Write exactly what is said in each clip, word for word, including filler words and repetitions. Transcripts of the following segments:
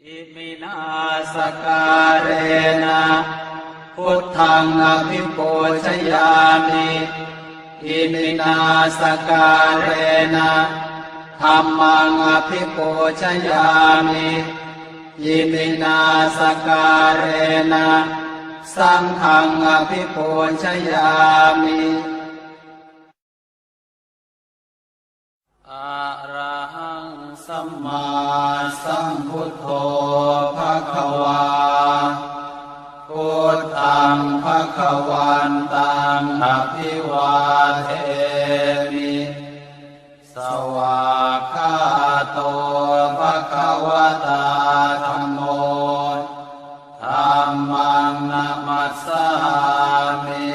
Iminā sakkārena buddhaṃ abhipūjayāmi. Iminā sakkārena dhammaṃ abhipūjayāmi. Iminā sakkārena saṅghaṃ abhipūjayāmi. Arahaṃ sammāsambuddho bhagavā. Buddhaṃ bhagavantaṃ abhivādemi. Svākkhāto bhagavatā dhammo. Dhammaṃ namassāmi.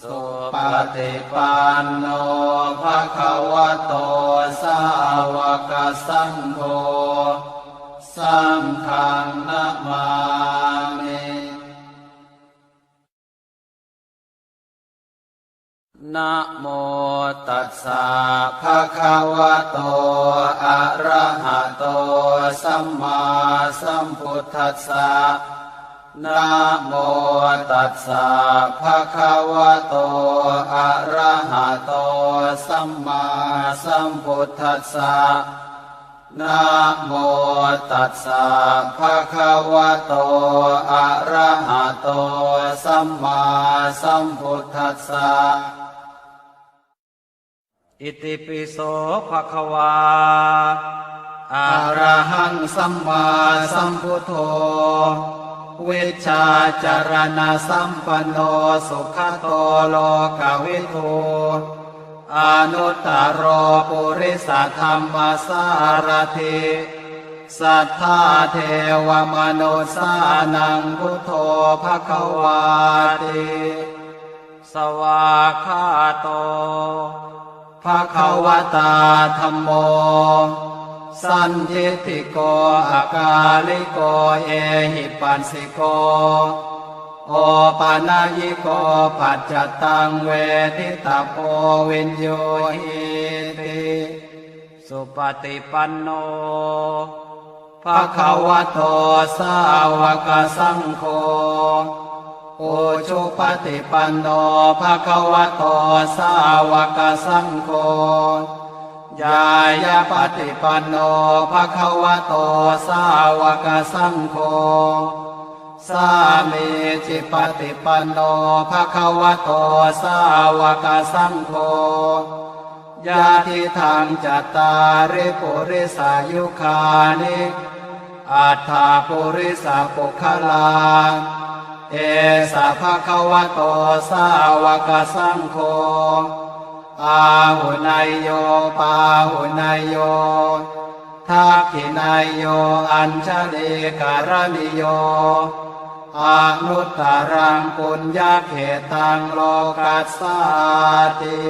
Supaṭipanno bhagavato sāvakasaṅgho. Saṅghaṃ namāmi. Namo tassa bhagavato arahato sammāsambuddhassa. Namo tassa bhagavato arahato sammāsambuddhassa. Namo tassa bhagavato arahato sammāsambuddhassa. Itipi so bhagavā arahaṃ sammāsambuddho vijjācaraṇasampanno sugato lokavidū anuttaro purisadammasārathi satthā devamanussānaṃ buddho bhagavāti. Svākkhāto bhagavatā dhammo sandiṭṭhiko akāliko ehipassiko opanayiko paccattaṃ veditabbo viññūhīti. Supaṭipanno bhagavato sāvakasaṅgho. Ujupaṭipanno bhagavato sāvakasaṅgho. Ñāyapaṭipanno bhagavato sāvakasaṅgho. Sāmīcipaṭipanno bhagavato sāvakasaṅgho. Yadidaṃ cattāri purisayugāni aṭṭha purisapuggalā, esa bhagavato sāvakasaṅgho, āhuneyyo pāhuneyyo dakkhiṇeyyo añjalikaraṇīyo anuttaraṃ puññakkhettaṃ lokassāti.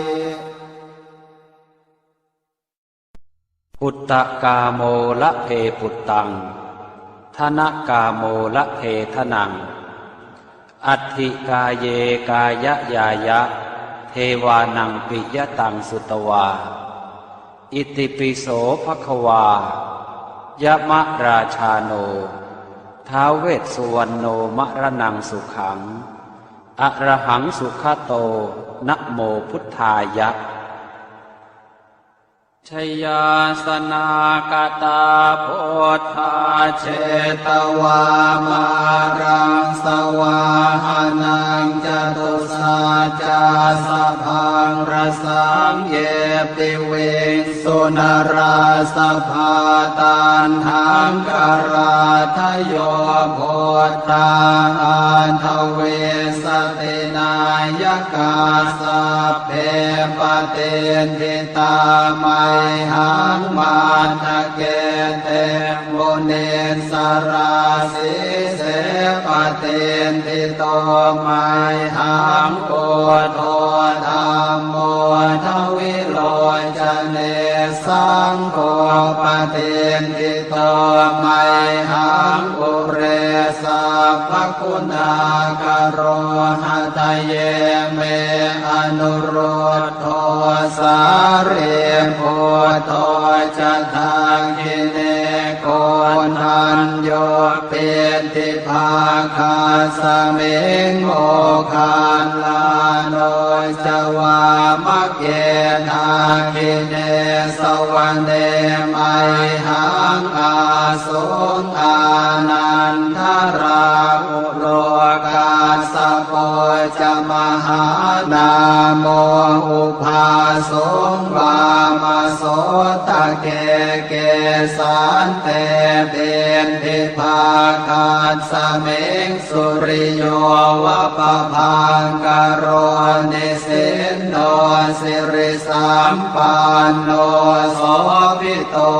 Puttakāmo labhe puttaṃ, dhanakāmo labhe dhanaṃ, atthi kāye kāyañāya, devānaṃ piyataṃ sutvā. Itipi so bhagavā yamarājāno ท้าว vessuvaṇṇo maraṇaṃ sukhaṃ arahaṃ sugato namo buddhāya. Jayāsanākatā buddhā jetvā māraṃ savāhanaṃ, catusaccāsabhaṃ rasaṃ ye piviṃsu narāsabhā. Taṇhaṅkarādayo buddhā aṭṭhavīsati nāyakā, sabbe patiṭṭhi tā mayhaṃ matthake te munissarā. Sīse patiṭṭhito mayhaṃ buddho dhammo dvilocane, saṅgho patiṭṭhito mayhaṃ ure sabbaguṇākaro. Hadaye me anurud dho sārīputto ca dakkhiṇe, ko Koṇḍañño piṭṭhibhāgasmiṃ moggallāno ca vāmake. Dakkhiṇe savane mayhaṃ āsuṃ ānandarāhulo, kassapo ca mahānāmo ubhāsuṃ vāmasotake. Kesante piṭṭhibhāgasmiṃ suriyo va pabhaṅkaro, nisinno sirisampanno sobhi to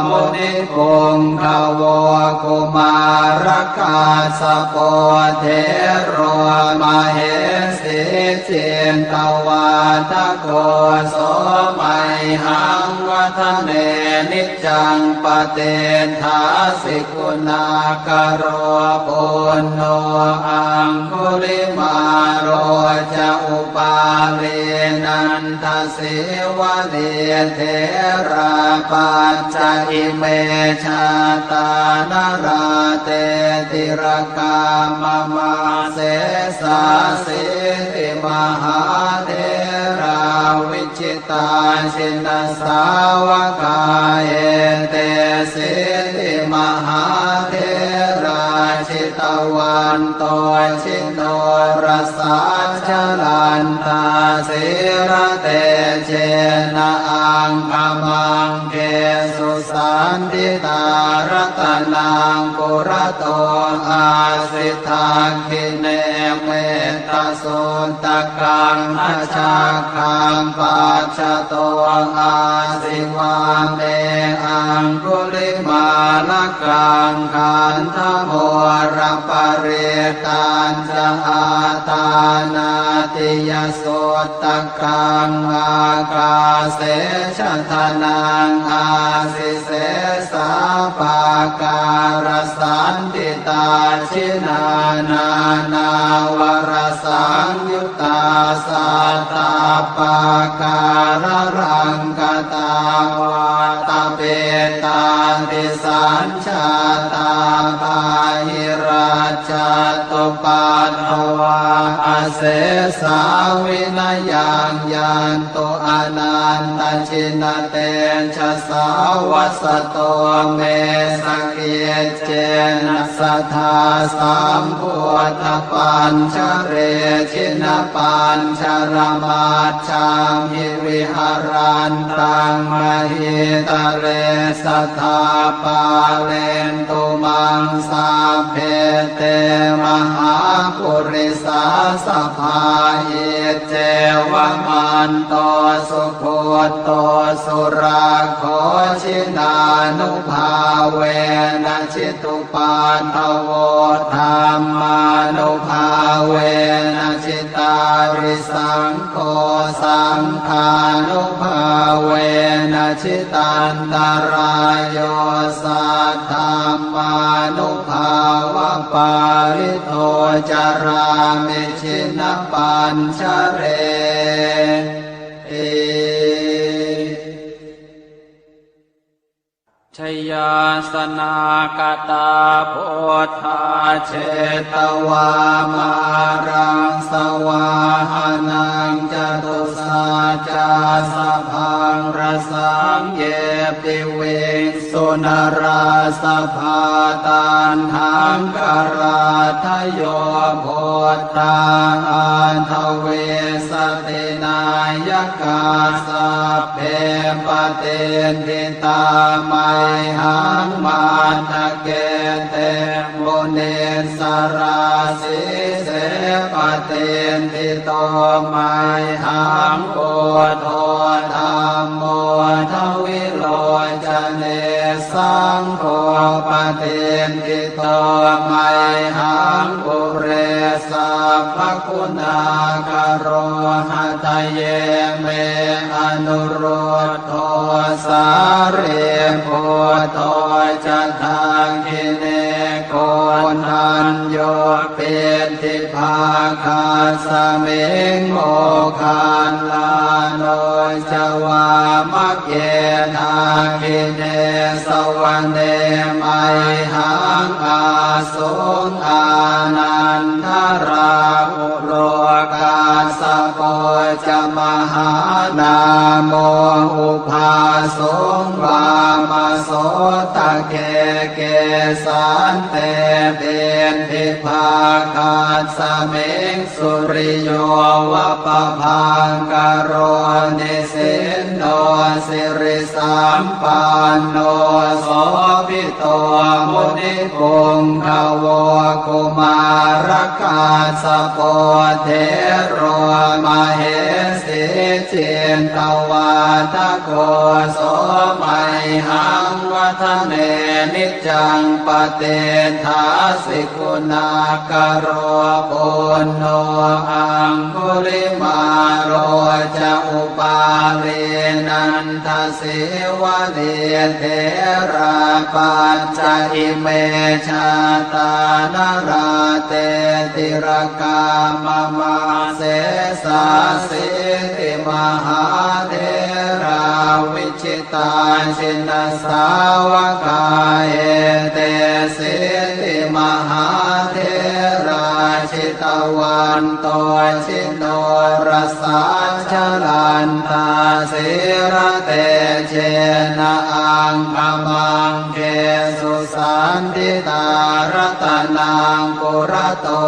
munipuṅgavo. Kumārakassapo thero mahesī cittavādako, so mayhaṃ vadane niccaṃ patiṭṭhāsi guṇākaro. Puṇṇo aṅgulimālo ca upālī nanda sīvalī, therā pañca ime jātā nalāṭe tilakā mama. Sesāsīti mahātherā vijitā jinasāvakā, etesīti mahātherā jitavanto ji norasā, jalantā sīlatejena aṅgamaṅgesu saṇṭhitā. Ratanaṃ purato āsi, dakkhiṇe mettasuttakaṃ, dhajaggaṃ pacchato āsi, vāme aṅgulimālakaṃ. Khandhamoraparittañ ca āṭānāṭiyasuttakaṃ, ākāse chadanaṃ āsi, sesā pākārasaṇṭhitā. Jinā nānāvarasaṃyuttā sattappākāralaṅkatā, vātapittādisañ jātā bāhirajjhattupaddavā, asesā vinayaṃ yantu anantajinatejasā. Vasato me sakiccena sadā sambuddhapañjare, jinapañjaramaj jhamhi viharantaṃ mahītale, sadā pālentu maṃ sabbe te mahāpurisāsabhā. Iccevamanto sugutto surakkho, jinānubhāvena jitu paddavo, dhammānubhāvena jitārisaṅgho, saṅghānubhāvena jitantarāyo, saddhammānubhāvapālito carāmi jinapañjareti. Jayāsanākatā buddhā jetvā māraṃ savāhanaṃ, catusaccāsabhaṃ rasaṃ ye piviṃsu narāsabhā. Taṇhaṅkarādayo buddhā aṭṭhavīsati nāyakā, sabbe patiṭṭhi tā mayhaṃ matthake te munissarā. Sīse patiṭṭhito mayhaṃ buddho dhammo dvilocane, saṅgho patiṭṭhito mayhaṃ ure sabbaguṇākaro. Hadaye me anurud dho sārīputto ca dakkhiṇe, koṇḍañño Yo piṭṭhibhāgasmiṃ moggallāno ca vāmake, dakkhiṇe savane mayhaṃ ā suṃ ānandarāhulo, kassapo ca mahānāmo ubhāsuṃ vāmasotake. Kesante piṭṭhibhāgasmiṃ suriyo va pabhaṅkaro, nisinno sirisampanno sobhi to munipuṅgavo. Kumārakassapo thero mahesī cittavādako, so mayhaṃ vadane niccaṃ patiṭṭhāsi guṇākaro. Puṇṇo aṅgulimālo ca upālī nanda sīvalī, therā pañca ime jātā nalāṭe tilakā mama. Sesāsīti mahātherā vijitā jinasāvakā, etesīti mahātherā jitavanto ji norasā, jalantā sīlatejena aṅgamaṅgesu saṇṭhitā. Ratanaṃ purato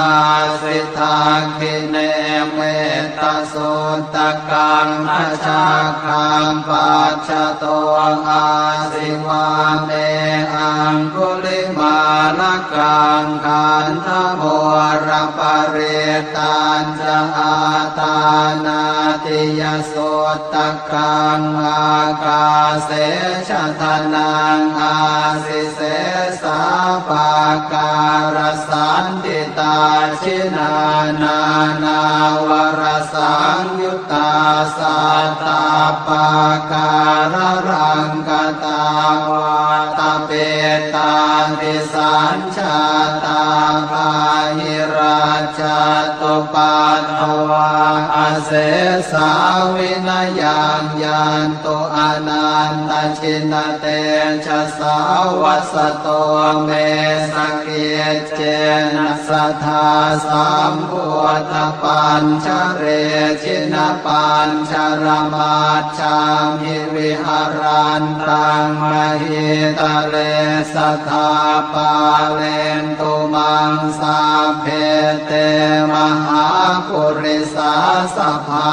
āsi, dakkhiṇe mettasuttakaṃ, dhajaggaṃ pacchato āsi, vāme aṅgulimālakaṃ. Khandhamoraparittañ ca āṭānāṭiyasuttakaṃ, ākāse chadanaṃ āsi, sesā pākārasaṇṭhitā. Jinā nānāvarasaṃyuttā sattappākāralaṅkatā, vātapittādisañ jātā bāhirajjhattupaddavā, asesā vinayaṃ yantu anantajinatejasā. Vasato me sakiccena sadā sambuddhapañjare, jinapañjaramaj jhamhi viharantaṃ mahītale, sadā pālentu maṃ sabbe te mahāpurisāsabhā.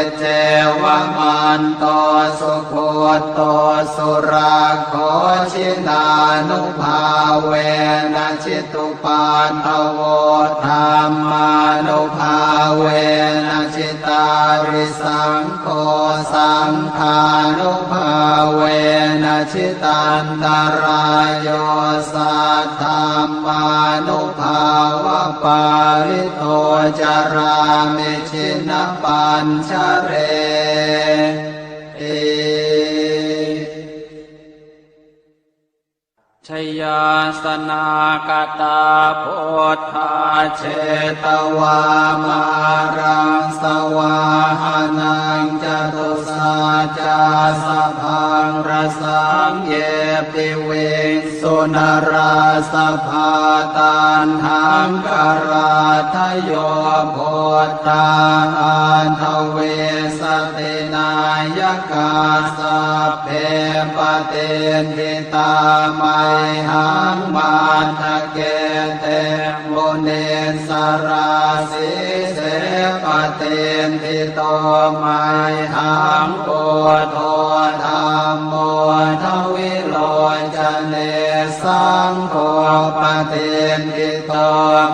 Iccevamanto sugutto surakkho, jinānubhāvena jitu paddavo, dhammānubhāvena jitārisaṅgho, saṅghānubhāvena jitantarāyo, saddhammānubhāvapālito carāmi jinapañjareti. Jayāsanāgatā buddhā jetvā māraṃ savāhanaṃ, catusaccāsabhaṃ rasaṃ ye piviṃsu narāsabhā. Taṇhaṅkarādayo buddhā aṭṭhavīsati nāyakā, sabbe patiṭṭhi tā mayhaṃ matthake te munissarā. Sīse patiṭṭhito mayhaṃ buddho dhammo dvilocane, saṅgho patiṭṭhito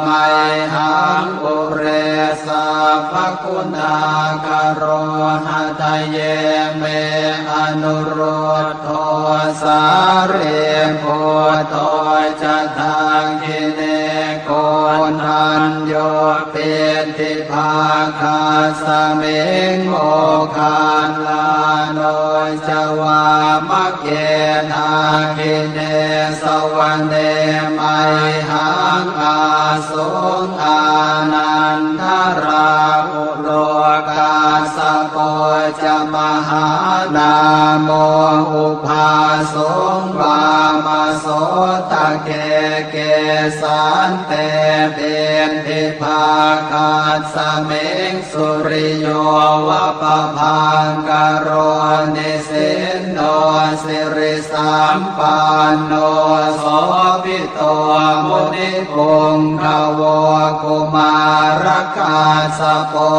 mayhaṃ ure sabbaguṇākaro. Hadaye me anurud dho sārīputto ca dakkhiṇe, koṇḍañño piṭṭhibhāgasmiṃ bhāgasmiṃ moggallāno ca vāmake. Dakkhiṇe savane mayhaṃ ā suṃ ānandarāhulo, kassapo ca mahānāmo ubhāsuṃ vāmasotake. Kesante piṭṭhibhāgasmiṃ suriyo va pabhaṅkaro, nisinno sirisampanno sobhi to munipuṅgavo. Kumārakassapo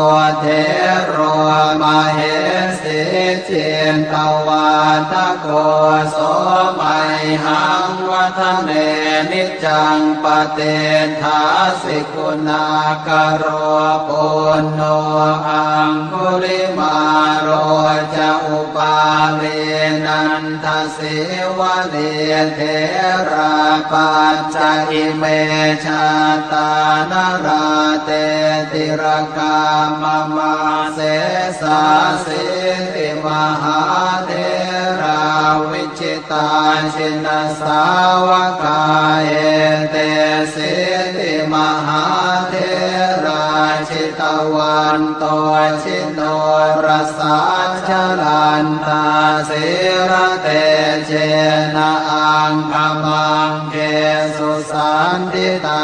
thero mahesī cittavādako, so mayhaṃ vadane niccaṃ patiṭṭhāsi guṇākaro. Puṇṇo aṅgulimālo ca upālī nanda sīvalī, therā pañca ime jātā nalāṭe tilakā mama. Sesāsīti mahātherā vijitā jinasāvakā, etesīti mahātherā jitavanto ji norasā, jalantā sīlatejena aṅgamaṅgesu saṇṭhitā.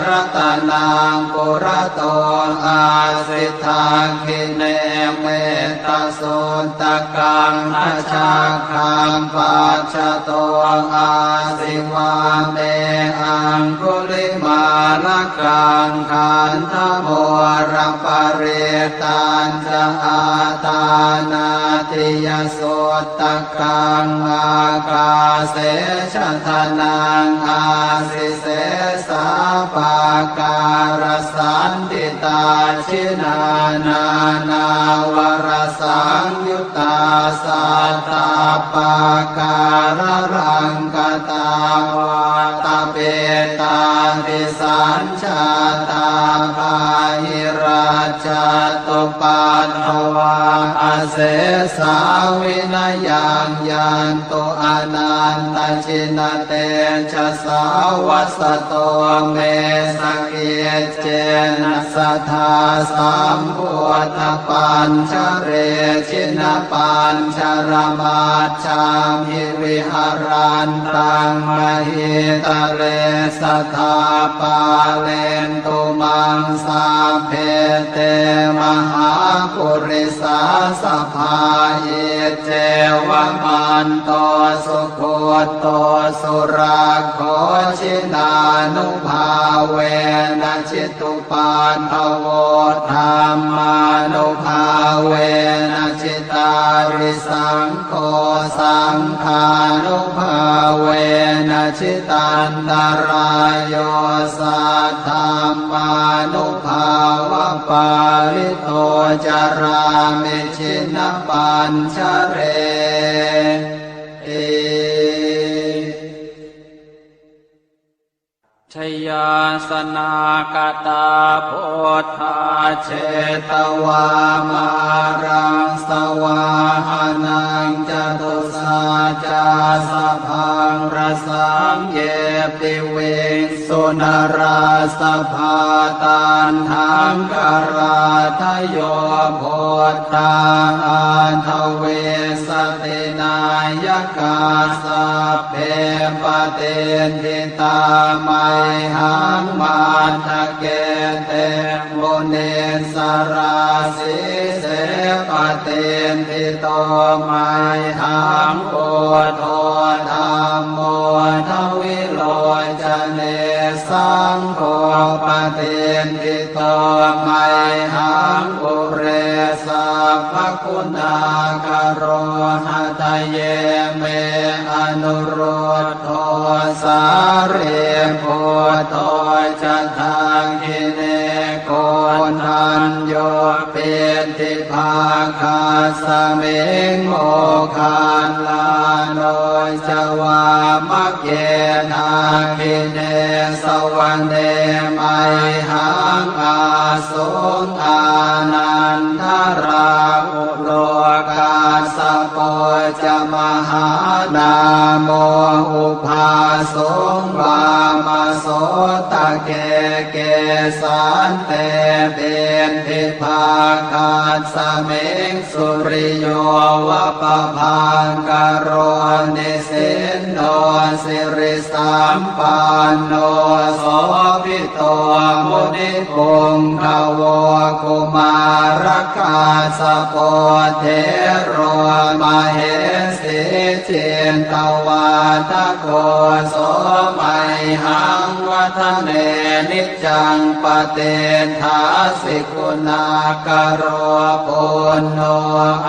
Ratanaṃ purato āsi dakkhiṇe mettasuttakaṃ, dhajaggaṃ pacchato āsi vāme aṅgulimālakaṃ. Khandhamoraparittañ ca āṭānāṭiyasuttakaṃ, ākāse chadanaṃ āsi sesā pākārasaṇṭhitā. Jinā nānāvarasaṃyuttā sattappākāralaṅkatā, vātapittādisañ jātā bāhirajjhattupaddavā, asesā vinayaṃ yantu anantajinatejasā. Vasato me sakiccena sadā sambuddhapañjare, jinapañjaramaj jhamhi viharantaṃ mahītale, sadā pālentu maṃ sabbe te mahāpurisāsabhā. Iccevamanto sugutto surakkho, jinānubhāvena ji tupaddavo, dhammānubhāvena jitārisaṅgho, saṅghānubhāvena jitantarāyo, saddhammānubhāvapālito carāmi jinapañjareti. Jayāsanākatā buddhā jetvā māraṃ savāhanaṃ, catusaccāsabhaṃ rasaṃ ye piviṃsu narāsabhā. Taṇhaṅkarādayo buddhā aṭṭhavīsati nāyakā, sabbe patiṭṭhi tā mayhaṃ matthake te munissarā. Sīse patiṭṭhito mayhaṃ buddho dhammo dvilocane, saṅgho patiṭṭhito mayhaṃ ure sabbaguṇākaro. Hadaye me anurud dho sārīputto ca dakkhiṇe, koṇḍañño piṭṭhibhāgasmiṃ moggallāno ca vāmake. Dakkhiṇe savane mayhaṃ ā suṃ ānandarāhulo kassapo ca mahānāmo ubhāsuṃ vāmasotake. Kesante piṭṭhibhāgasmiṃ suriyo va pabhaṅkaro nisinno sirisampanno sobhi to munipuṅgavo. Kumārakassapo thero mahesī cittavādako so mayhaṃ vadane niccaṃ patiṭṭhāsi guṇākaro. Puṇṇo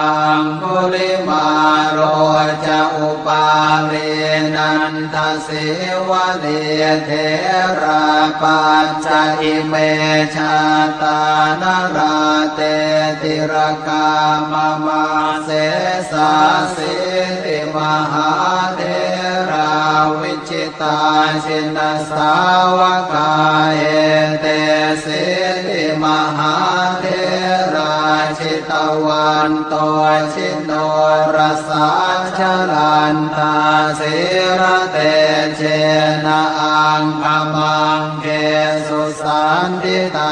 aṅgulimālo ca upālī nanda sīvalī therā pañca ime jātā nalāṭe tilakā mama. Sesāsīti mahātherā vijitā jinasāvakā etesīti mahātherā jitavanto ji norasā jalantā sīlatejena aṅgamaṅgesu saṇṭhitā.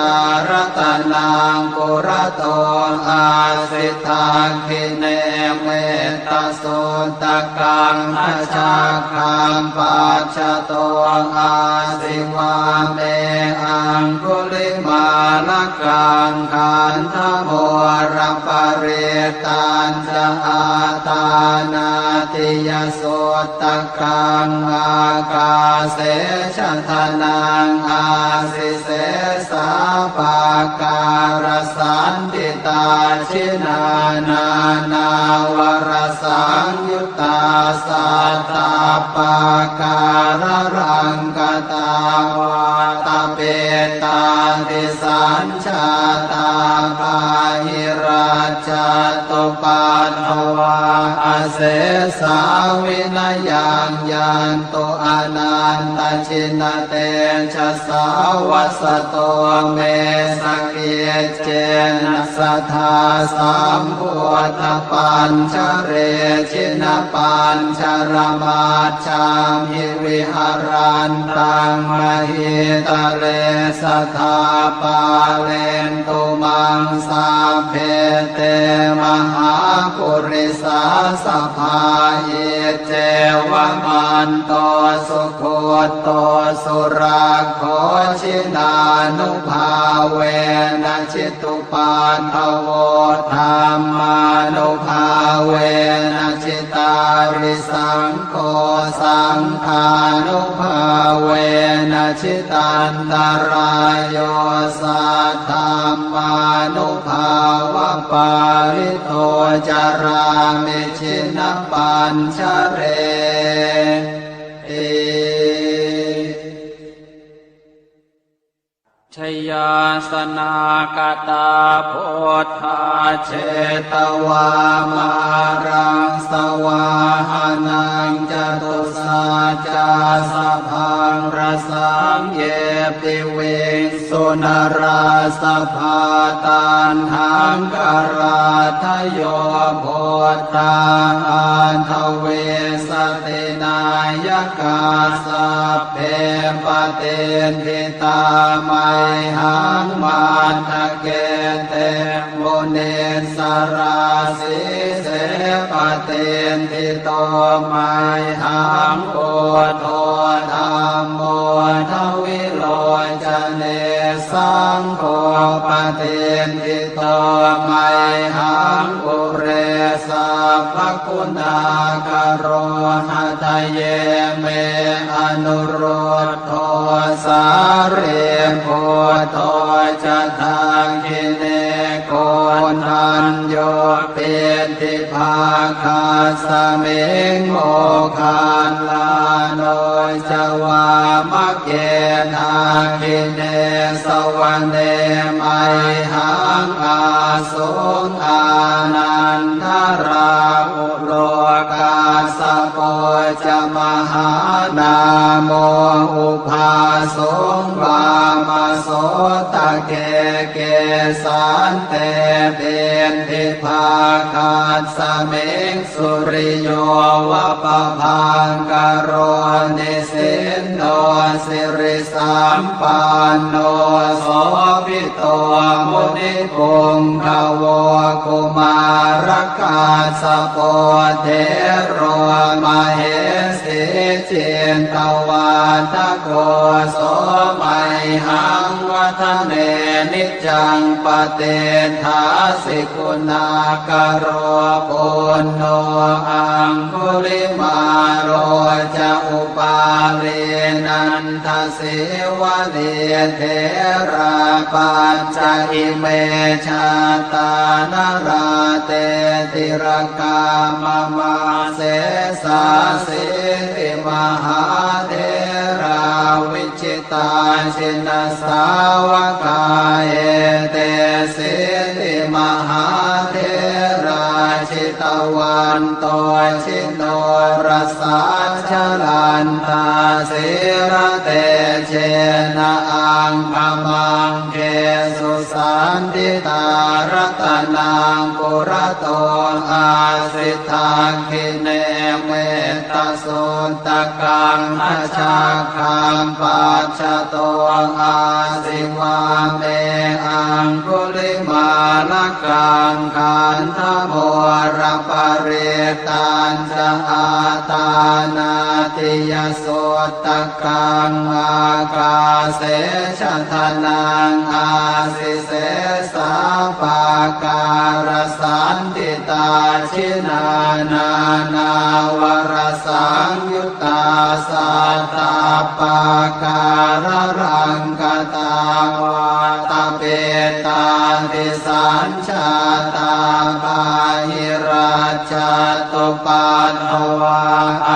Ratanaṃ purato āsi dakkhiṇe mettasuttakaṃ dhajaggaṃ pacchato āsi vāme aṅgulimālakaṃ. Khandhamoraparittañ ca āṭānāṭiyasuttakaṃ ākāse chadanaṃ āsi sesā pākārasaṇṭhitā. Jinā nānāvarasaṃyuttā sattappākāralaṅkatā vātapittādisañ jātā bāhirajjhattupaddavā asesā vinayaṃ yantu anantajinatejasā. Vasato me sakiccena sadā sambuddhapañjare jinapañjaramaj jhamhi viharantaṃ mahītale sadā pālentu maṃ sabbe te mahāpurisāsabhā. Iccevamanto sugutto surakkho jinānubhāvena jitu paddavo dhammānubhāvena jitārisaṅgho saṅghānubhāvena jitantarāyo saddhammānubhāvapālito carāmi jinapañjareti. Jayāsanāgatā buddhā jetvā māraṃ savāhanaṃ catusaccāsabhaṃ rasaṃ ye piviṃsu narāsabhā. Taṇhaṅkarādayo buddhā aṭṭhavīsati nāyakā sabbe patiṭṭhi tā mayhaṃ matthake te munissarā. Sīse patiṭṭhito mayhaṃ buddho dhammo dvilocane saṅgho patiṭṭhito mayhaṃ ure sabbaguṇākaro. Hadaye me anurud dho sārīputto ca dakkhiṇe ko Koṇḍañño piṭṭhibhāgasmiṃ moggallāno ca vāmake. Dakkhiṇe savane mayhaṃ ā suṃ ānandarāhulo, kassapo ca mahānāmo ubhāsuṃ vāmasotake. Kesante piṭṭhibhāgasmiṃ suriyo va pabhaṅkaro, nisinno siri sampanno sobhito munipuṅgavo. Kumārakassapo thero mahesī cittavādako, so mayhaṃ vadane niccaṃ patiṭṭhāsi guṇākaro. Puṇṇo aṅgulimālo ca upālī nanda sīvalī, therā pañca ime jātā nalāṭe tilakā mama. Sesāsīti mahātherā vijitā jinasāvakā, etesīti mahātherā jitavanto ji norasā, jalantā sīlatejena aṅgamaṅgesu saṇṭhitā. Ratanaṃ purato āsi dakkhiṇe mettasuttakaṃ, dhajaggaṃ pacchato āsi vāme aṅgulimālakaṃ. Khandhamoraparittañ ca āṭānāṭiyasuttakaṃ, ākāse chadanaṃ āsi sesā pākārasaṇṭhitā. Jinā nānāvarasaṃyuttā sattappākāralaṅkatā, vātapittādisañ jātā bāhirajjhattupaddavā,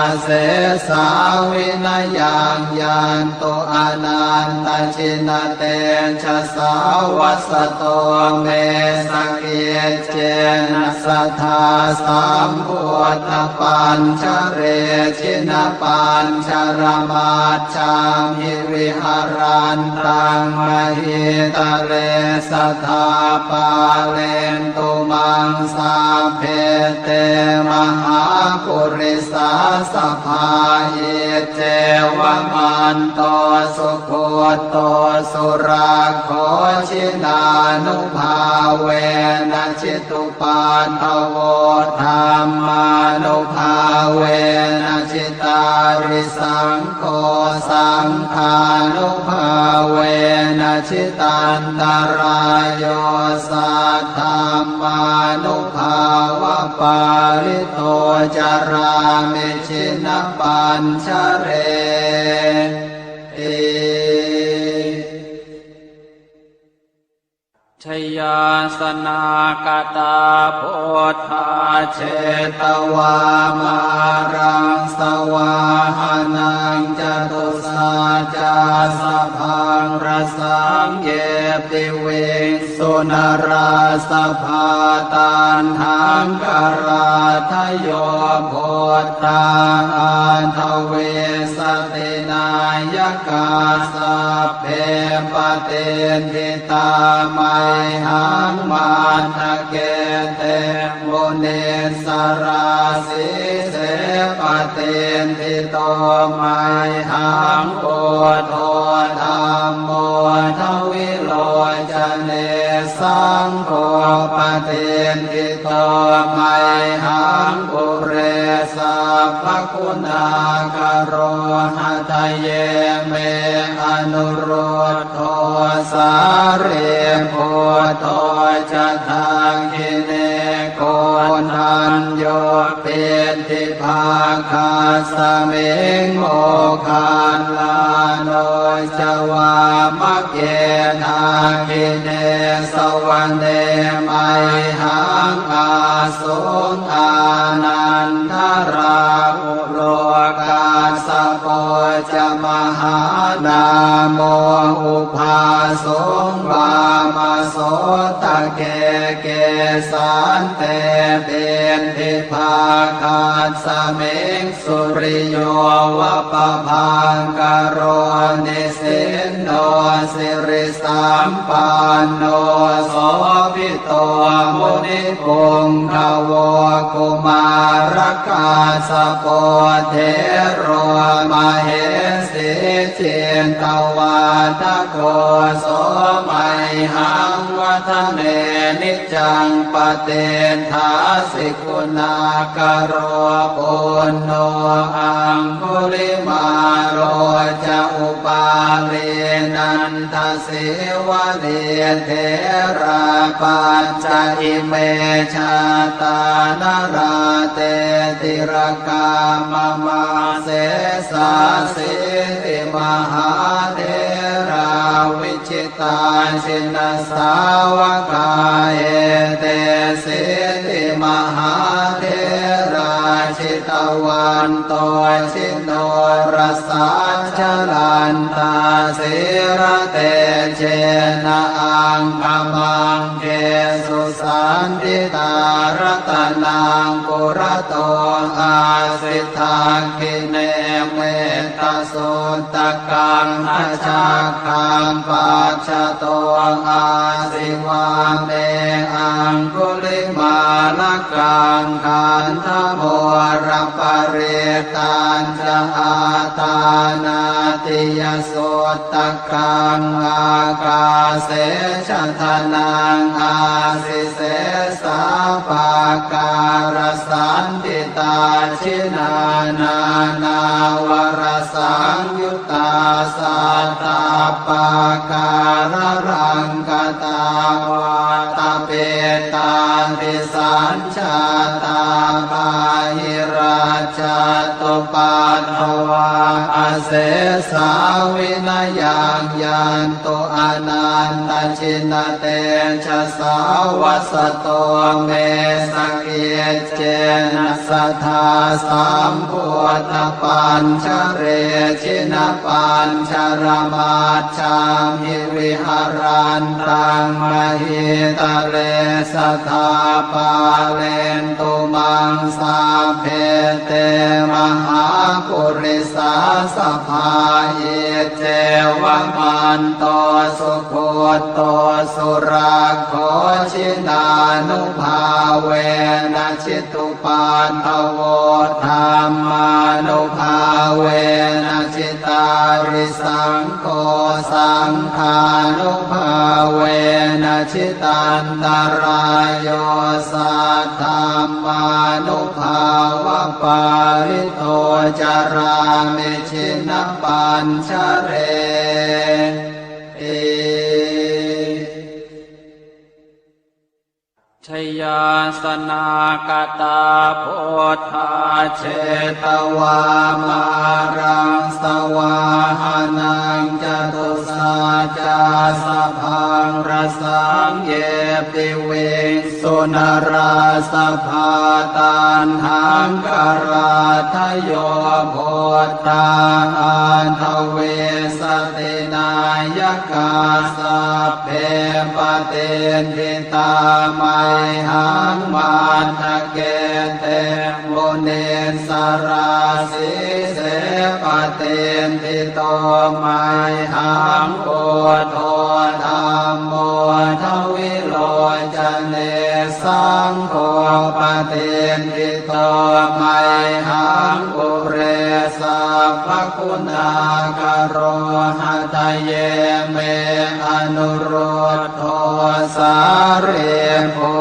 asesā vinayaṃ yantu anantajinatejasā. Vasato me sakiccena sadā sambuddhapañjare, jinapañjaramaj jhamhi viharantaṃ mahītale, sadā pālentu maṃ sabbe te mahāpurisāsabhā. Iccevamanto sugutto surakkho, jinānubhāvena jitu paddavo, dhammānubhāvena jitārisaṅgho, saṅghānubhāvena jitantarāyo, saddhammānubhāvapālito carāmi jinapañjareti. Jayāsanākatā buddhā jetvā māraṃ savāhanaṃ, catusaccāsabhaṃ rasaṃ ye piviṃsu narāsabhā. Taṇhaṅkarādayo buddhā aṭṭhavīsati nāyakā, sabbe patiṭṭhi tā mayhaṃ matthake te munissarā. Sīse patiṭṭhito mayhaṃ buddho dhammo dvilocane, saṅgho patiṭṭhito mayhaṃ ure sabbaguṇākaro. Hadaye me anurud dho sārīputto ca dakkhiṇe, koṇḍañño piṭṭhibhāgasmiṃ moggallāno ca vāmake. Dakkhiṇe savane mayhaṃ āsuṃ ānandarāhulo, kassapo ca mahānāmo ubhāsuṃ vāmasotake. Kesante piṭṭhibhāgasmiṃ suriyo va pabhaṅkaro, nisinno sirisampanno sobhito munipuṅgavo. Kumārakassapo thero mahesī cittavādako, so mayhaṃ vadane niccaṃ patiṭṭhāsi guṇākaro. Puṇṇo aṅgulimālo ca upālī nandasīvalī, therā pañca ime jātā nalāṭe tilakā mama. Sesāsīti mahātherā vi jitā jinasāvakā, etesīti mahātherā jitavanto jinorasā, jalantā sīlatejena aṅgamaṅgesu saṇṭhitā. Ratanaṃ purato āsi dakkhiṇe metta suttakaṃ, dhajaggaṃ pacchato āsi vāme aṅgulimālakaṃ. Khandhamoraparittañca āṭānāṭiyasuttakaṃ, ākāse chadanaṃ āsi sesā pākārasaṇṭhitā. Jinā nānāvarasaṃyu ttā sattappākāralaṅkatā, vātapittādisañjātā bāhirajjhattupaddavā, asesā vinayaṃ yantu anantajinatejasā. Vasato me sakic cena sadā sambuddhapañjare, jinapañjaramajjhamhi viharantaṃ mahītale, sadā pālentu maṃ sabbe te mahāpurisāsabhā. Iccevamanto sugutto surakkho, jinānubhāvena ji tupaddavo, dhammānubhāvena jitārisaṅgho, saṅghānubhāvena jitantarāyo, saddhammānubhāvapālito carāmi jinapañjareti. Jayāsanākatā buddhā jetvā māraṃ savāhanaṃ, catusaccāsabhaṃ rasaṃ ye piviṃsu narāsabhā. Taṇhaṅkarādayo buddhā aṭṭhavīsati nāyakā, sabbe patiṭṭhi tā mayhaṃ matthake te munissarā. Sīse patiṭṭhito mayhaṃ buddho dhammo dvilocane, saṅgho patiṭṭhito mayhaṃ ure sabbaguṇākaro. Hadaye me anurud dho sārīputto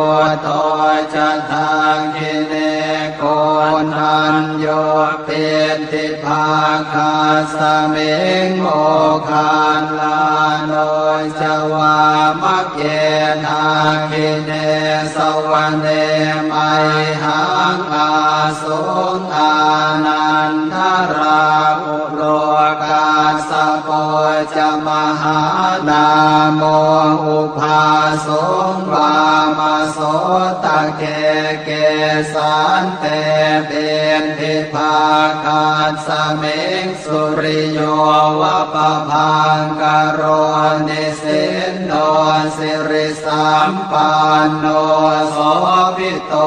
ca dakkhiṇe, koṇḍañño piṭṭhibhāgasmiṃ moggallāno ca vāmake. Dakkhiṇe savane mayhaṃ āsuṃ ānandarāhu lo, kassapo ca mahānāmo ubhāsuṃ vāmasotake. Kesante piṭṭhibhāgasmiṃ suriyo va pabhaṅkaro, nisinno sirisampanno sobhi to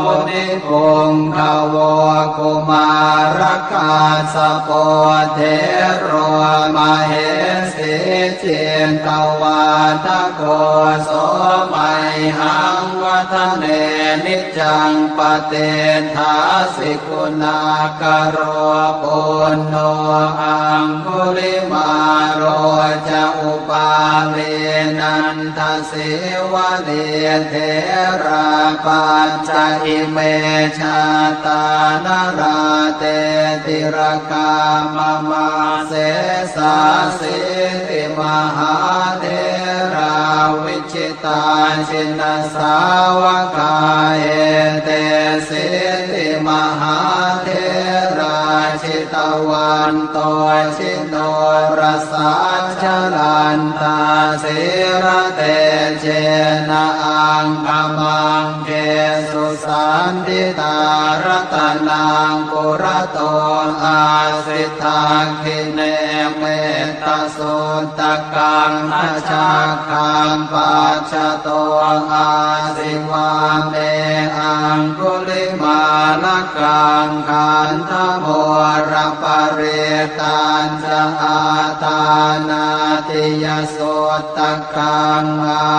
munipuṅgavo. Kumārakassapo thero mahesī cittavādako, so mayhaṃ vadane niccaṃ patiṭṭhāsi guṇākaro. Puṇṇo aṅgulimālo ca upālī nanda sīvalī, therā pañca ime jātā nalāṭe tilakā mama. Sesāsīti mahātherā vijitā jinasāvakā, etesīti mahātherā jitavanto ji norasā, jalantā sīlatejena aṅgamaṅgesu saṇṭhitā. Ratanaṃ purato āsi, dakkhiṇe mettasuttakaṃ, dhajaggaṃ pacchato āsi, vāme aṅgulimālakaṃ. Khandhamoraparittañ ca āṭānāṭiyasuttakaṃ,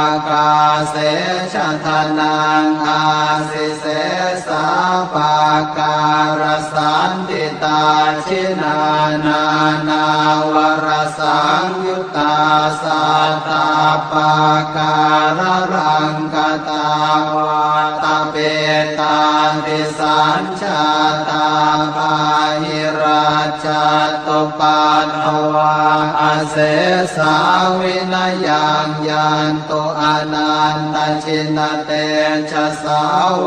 ākāse chadanaṃ āsi, sesā pākārasaṇṭhitā. Jinā nānāvarasaṃyuttā sattappākāralaṅkatā, vātapittādisañ jātā bāhirajjhattupaddavā, asesā vinayaṃ yantu anantajinatejasā.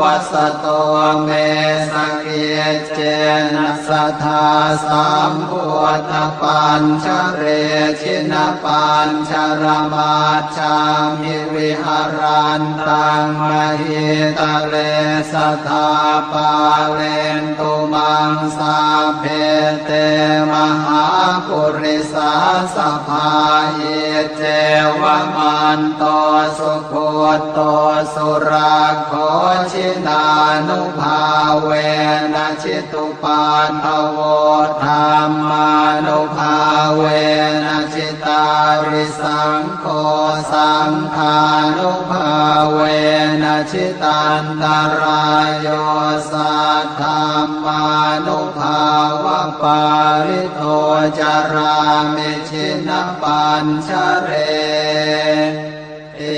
Vasato me sakiccena sadā sambuddhapañjare, jinapañjaramaj jhamhi viharantaṃ mahītale, sadā pālentu maṃ sabbe te mahāpurisāsabhā. Iccevamanto sugutto surakkho, jinānubhāvena jitu paddavo, dhammānubhāvena jitārisaṅgho, saṅghānubhāvena jitantarāyo, saddhammānubhāvapālito carāmi jinapañjareti.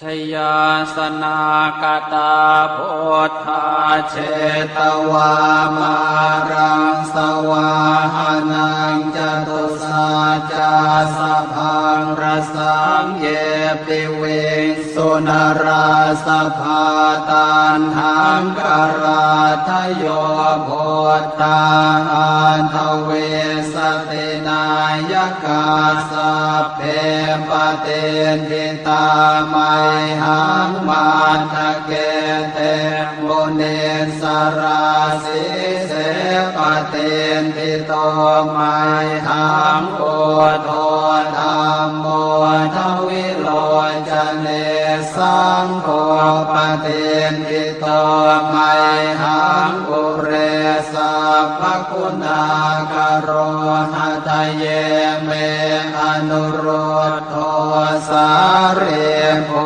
Jayāsanākatā buddhā jetvā māraṃ savāhanaṃ, catusaccāsabhaṃ rasaṃ ye piviṃsu narāsabhā. Taṇhaṅkarādayo buddhā aṭṭhavīsati nāyakā, sabbe patiṭṭhi tā mayhaṃ matthake te munissarā. Sīse patiṭṭhito mayhaṃ buddho dhammo dvilocane, saṅgho patiṭṭhito mayhaṃ ure sabbaguṇākaro. Hadaye me anurud dho sārīputto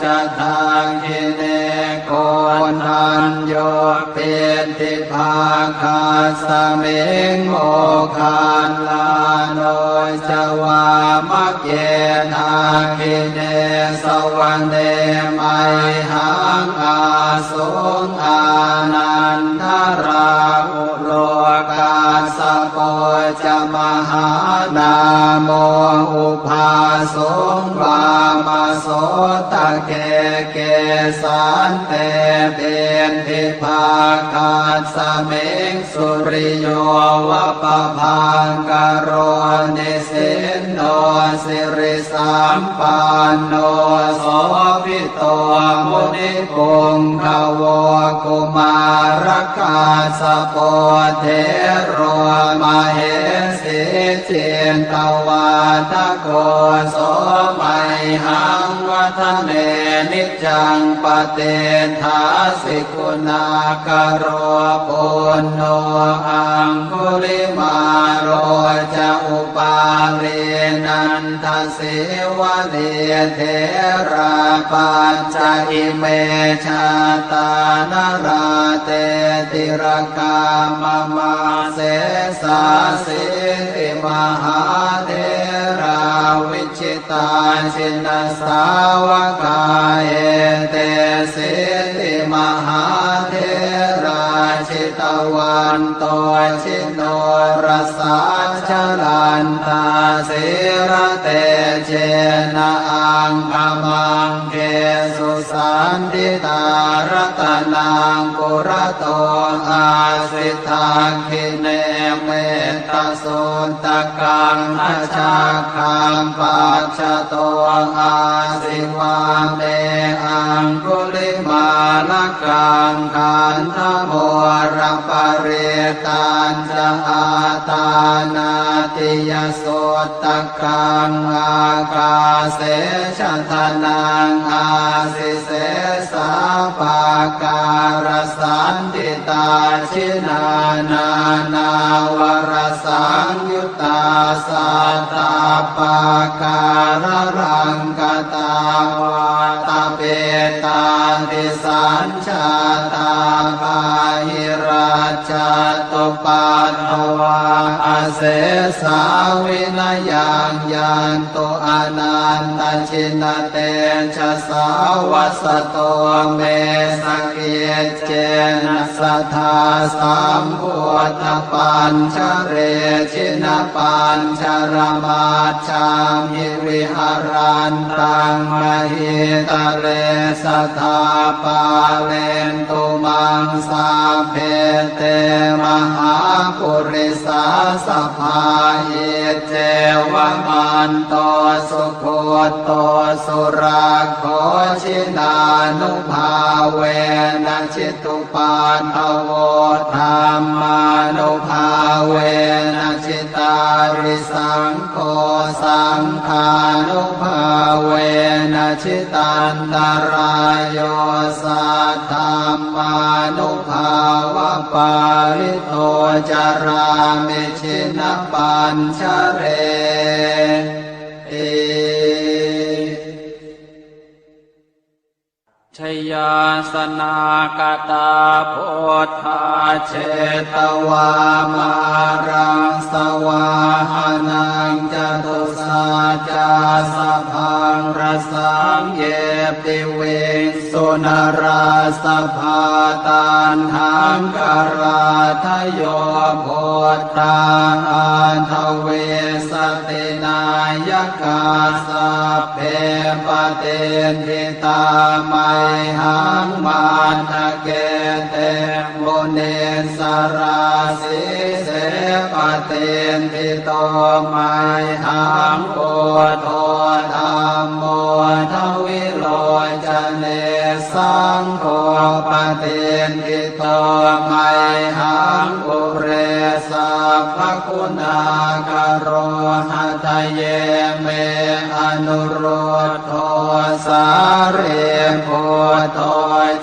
ca dakkhiṇe, koṇḍañño piṭṭhibhāgasmiṃ moggallāno ca vāmake. Dakkhiṇe savane mayhaṃ ā suṃ ānandarāhulo, kassapo ca mahānāmo ubhā suṃ vāmasotake. Kesante piṭṭhibhāgasmiṃ suriyo va pabhaṅkaro, nisinno sirisampanno sobhi to munipuṅgavo. Kumārakassapo thero mahesī cittavādako, so mayhaṃ vadane niccaṃ patiṭṭhāsi guṇākaro. Puṇṇo aṅgulimālo ca upālī nanda sīvalī, therā pañca ime jātā nalāṭe tilakā mama. Sesāsīti mahātherā vijitā jinasāvakā, etesīti mahātherā jitavanto ji norasā, jalantā sīlatejena aṅgamaṅgesu saṇṭhitā. Ratanaṃ purato āsi dakkhiṇe mettasuttakaṃ, dhajaggaṃ pacchato āsi vāme aṅgulimālakaṃ. Khandhamoraparittañca āṭānāṭiyasuttakaṃ, ākāse chadanaṃ āsi sesā pākārasaṇṭhitā. Jinā nānāvarasaṃyuttā sattappākāralaṅkatā, vātapittādisañ jātā bāhirajjhattupaddavā, asesā vinayaṃ yantu anantajinatejasā. Vasato me sakiccena sadā sambuddhapañjare, jinapañjaramaj jhamhi viharantaṃ mahītale, sadā pālentu maṃ sabbe te mahāpurisāsabhā. Iccevamanto sugutto surakkho, jinānubhāvena jitu paddavo, dhammānubhāvena jitārisaṅgho, saṅghānubhāvena jitantarāyo, saddhammānubhāvapālito carāmi jinapañjareti. Jayāsanāgatā buddhā jetvā māraṃ savāhanaṃ, catusaccāsabhaṃ rasaṃ ye piviṃsu narāsabhā. Taṇhaṅkarādayo buddhā aṭṭhavīsati nāyakā, sabbe patiṭṭhi tā mayhaṃ matthake te munissarā. Sīse patiṭṭhito mayhaṃ buddho dhammo dvilocane, saṅgho patiṭṭhito mayhaṃ ure sabbaguṇākaro. Hadaye me anurud dho sārīputto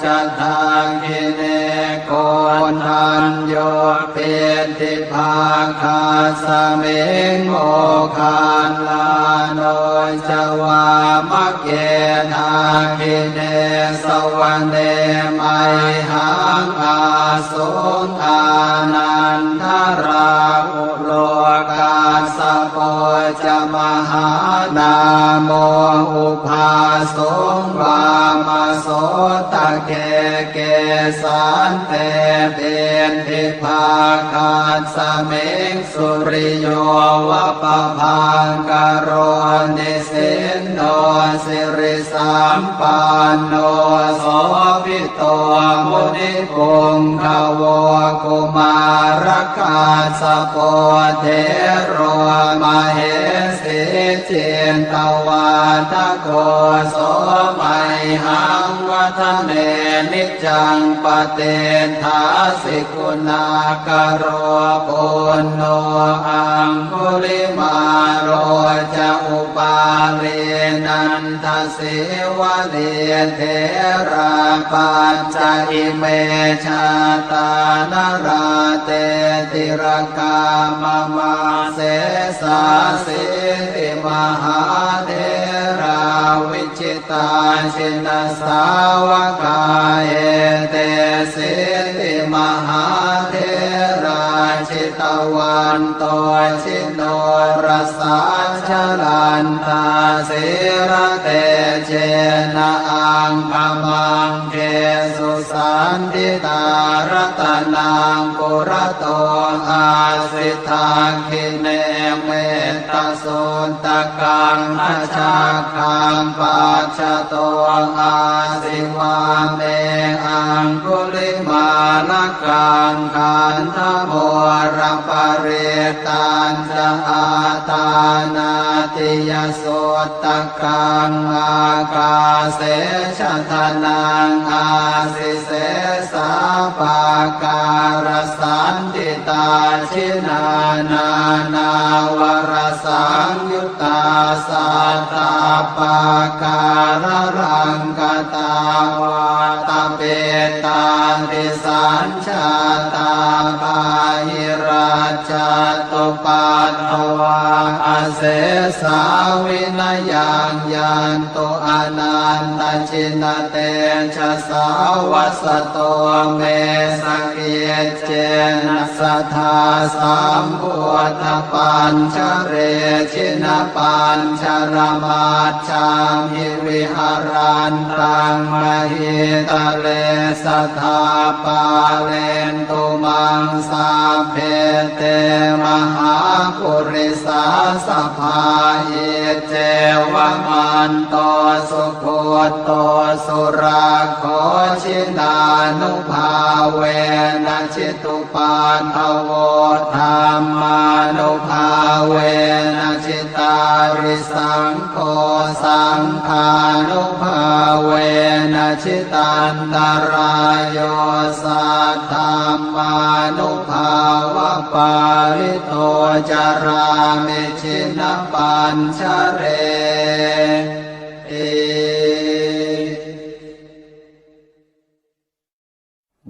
ca dakkhiṇe, koṇḍañño piṭṭhibhāgasmiṃ moggallāno ca vāmake. Dakkhiṇe savane mayhaṃ ā suṃ ānandarāhulo, kassapo ca mahānāmo ubhā suṃ vāmasotake. Kesante piṭṭhibhāgasmiṃ suriyo va pabhaṅkaro, nisinno sirisampanno sobhi to munipuṅgavo. Kumārakassapo thero mahesī cittavādako, so mayhaṃ vadane niccaṃ patiṭṭhāsi guṇākaro. Puṇṇo aṅgulimālo ca upālī nanda sīvalī, therā pañca ime jātā nalāṭe tilakā mama. Sesāsīti mahātherā vijitā jinasāvakā, etesīti mahātherā jitavanto ji norasā, jalantā sīlatejena aṅgamaṅgesu saṇṭhitā. Ratanaṃ purato āsi dakkhiṇe mettasuttakaṃ, dhajaggaṃ pacchato āsi vāme aṅgulimālakaṃ. Khandhamoraparittañca āṭānāṭiyasuttakaṃ, ākāse chadanaṃ āsi sesā pākārasaṇṭhitā. Jinā nānāvarasaṃyuttā sattappākāralaṅkatā, vātapittādisañ jātā bāhirajjhattupaddavā, asesā vinayaṃ yantu anantajinatejasā. Vasato me sakiccena sadā sambuddhapañjare, jinapañjaramaj jhamhi viharantaṃ mahītale, sadā pālentu maṃ sabbe te mahāpurisāsabhā. Iccevamanto sugutto surakkho, jinānubhāvena jitu paddavo, dhammānubhāvena jitārisaṅgho, saṅghānubhāvena jitantarāyo, saddhammānubhāvapālito carāmi jinapañjareti.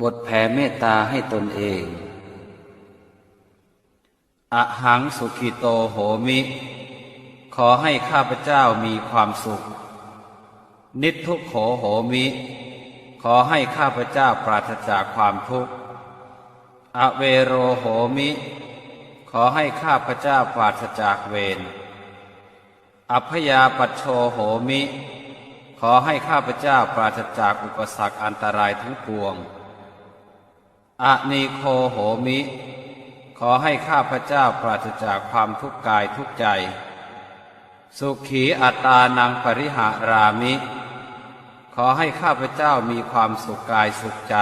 บทแผ่เมตตาให้ตนเอง Ahaṃ sukhito homi ขอให้ข้าพเจ้ามีความสุข Niddukkho homi ขอให้ข้าพเจ้าปราศจากความทุกข์ Avero homi ขอให้ข้าพเจ้าปราศจากเวร Abyāpajjho homi ขอให้ข้าพเจ้าปราศจากอุปสรรคอันตรายทั้งปวง Anīgho homi ขอให้ข้าพเจ้าปราศจากความทุกข์กายทุกข์ใจ Sukhī attānaṃ pariharāmi ขอให้ข้าพเจ้ามีความสุขกายสุขใจ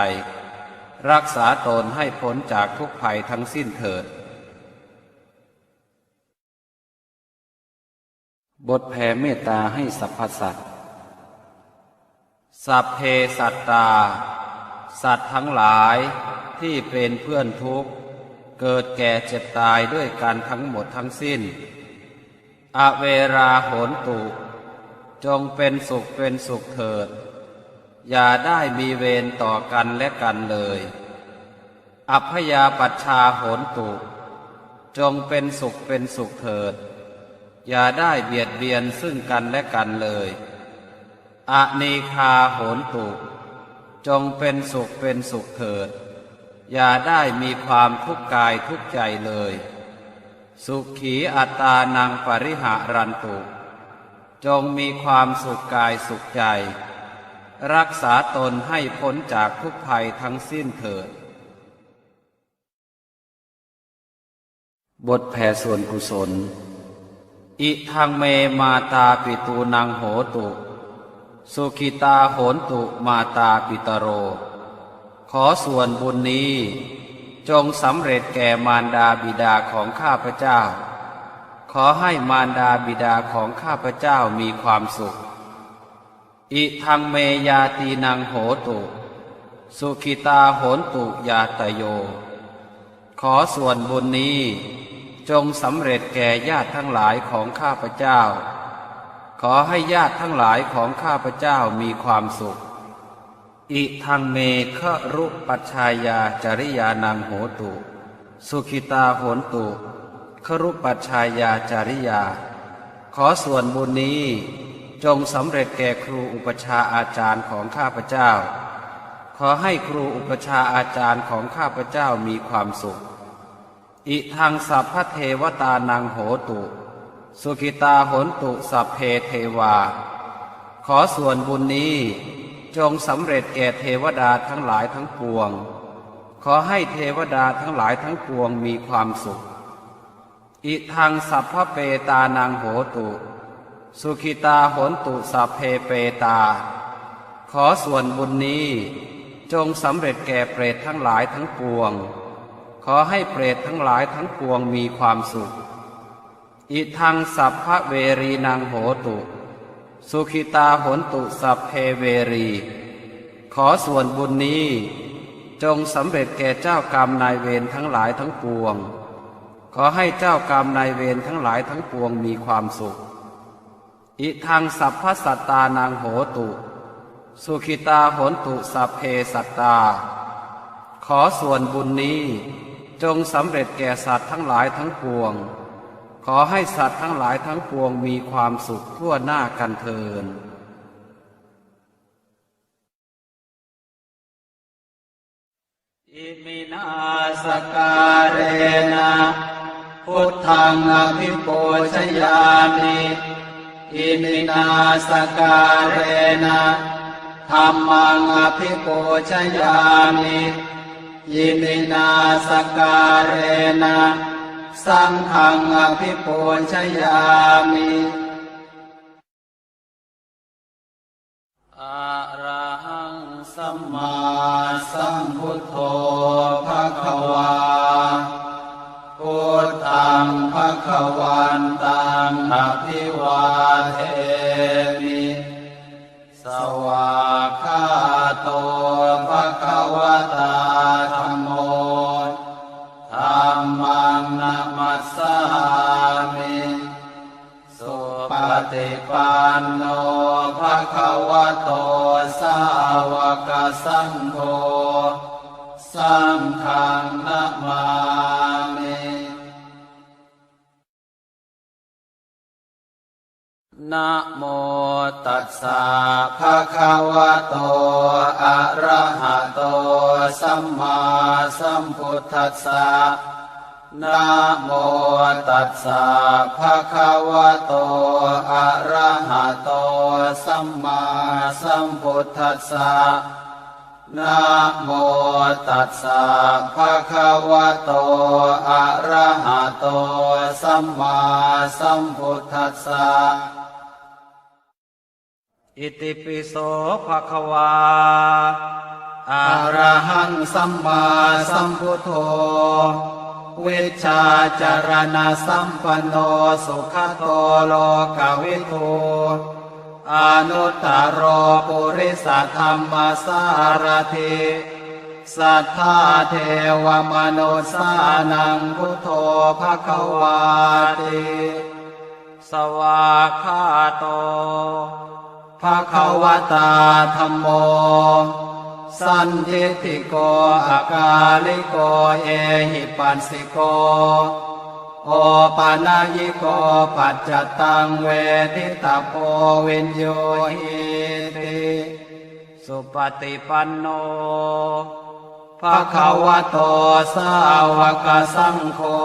รักษาตนให้พ้นจากทุกข์ภัยทั้งสิ้นเถิด บทแผ่เมตตาให้สรรพสัตว์ Sabbe sattā สัตว์ทั้งหลายที่เป็นเพื่อนทุกข์ เกิดแก่เจ็บตายด้วยกันทั้งหมดทั้งสิ้น Averā hontu จงเป็นสุขเป็นสุขเถิด อย่าได้มีเวรต่อกันและกันเลย Abyāpajjhā hontu จงเป็นสุขเป็นสุขเถิด อย่าได้เบียดเบียนซึ่งกันและกันเลย Anīghā hontu จงเป็นสุขเป็นสุขเถิด อย่าได้มีความทุกข์กายทุกข์ใจเลย Sukhī attānaṃ pariharantu จงมีความสุขกายสุขใจ รักษาตนให้พ้นจากทุกข์ภัยทั้งสิ้นเถิด บทแผ่ส่วนกุศล Idaṃ me mātāpitūnaṃ hotu, sukhitā hontu mātāpitaro. ขอส่วนบุญนี้จงสำเร็จแก่มารดาบิดาของข้าพเจ้า ขอให้มารดาบิดาของข้าพเจ้ามีความสุข Idaṃ me ñātīnaṃ hotu, sukhitā hontu ñātayo. ขอส่วนบุญนี้จงสำเร็จแก่ญาติทั้งหลายของข้าพเจ้า ขอให้ญาติทั้งหลายของข้าพเจ้ามีความสุข Idaṃ me gurūpajjhāyācariyānaṃ hotu, sukhitā hontu gurūpajjhāyācariyā. ขอส่วนบุญนี้จงสำเร็จแก่ครูอุปัชฌาย์อาจารย์ของข้าพเจ้า ขอให้ครูอุปัชฌาย์อาจารย์ของข้าพเจ้ามีความสุข Idaṃ sabbadevatānaṃ hotu, sukhitā hontu sabbe devā. ขอส่วนบุญนี้จงสำเร็จแก่เทวดาทั้งหลายทั้งปวง ขอให้เทวดาทั้งหลายทั้งปวงมีความสุข Idaṃ sabbapetānaṃ hotu, sukhitā hontu sabbe petā. ขอส่วนบุญนี้จงสำเร็จแก่เปรตทั้งหลายทั้งปวง ขอให้เปรตทั้งหลายทั้งปวงมีความสุข Idaṃ sabbaverīnaṃ hotu, sukhitā hontu sabbe verī. ขอส่วนบุญนี้จงสำเร็จแก่เจ้ากรรมนายเวรทั้งหลายทั้งปวง ขอให้เจ้ากรรมนายเวรทั้งหลายทั้งปวงมีความสุข Idaṃ sabbasattānaṃ hotu, sukhitā hontu sabbe sattā. ขอส่วนบุญนี้จงสำเร็จแก่สัตว์ทั้งหลายทั้งปวง ขอให้สัตว์ทั้งหลายทั้งปวงมีความสุขทั่วหน้ากันเทอญ Iminā sakkārena buddhaṃ abhipūjayāmi. Iminā sakkārena dhammaṃ abhipūjayāmi. Iminā sakkārena saṅghaṃ abhipūjayāmi. Arahaṃ sammāsambuddho bhagavā. Buddhaṃ bhagavantaṃ abhivādemi. Svākkhāto bhagavatā dhammo. Dhammaṃ namassāmi. Supaṭipanno bhagavato sāvakasaṅgho. Saṅghaṃ namāmi. Namo tassa bhagavato arahato sammāsambuddhassa. Namo tassa bhagavato arahato sammāsambuddhassa. Namo tassa bhagavato arahato sammāsambuddhassa. Itipi so bhagavā arahaṃ sammāsambuddho vijjācaraṇasampanno sugato lokavidū anuttaro purisadammasārathi satthā devamanussānaṃ buddho bhagavāti. Svākkhāto bhagavatā dhammo sandiṭṭhiko akāliko ehipassiko opanayiko paccattaṃ veditabbo viññūhīti. Supaṭipanno bhagavato sāvakasaṅgho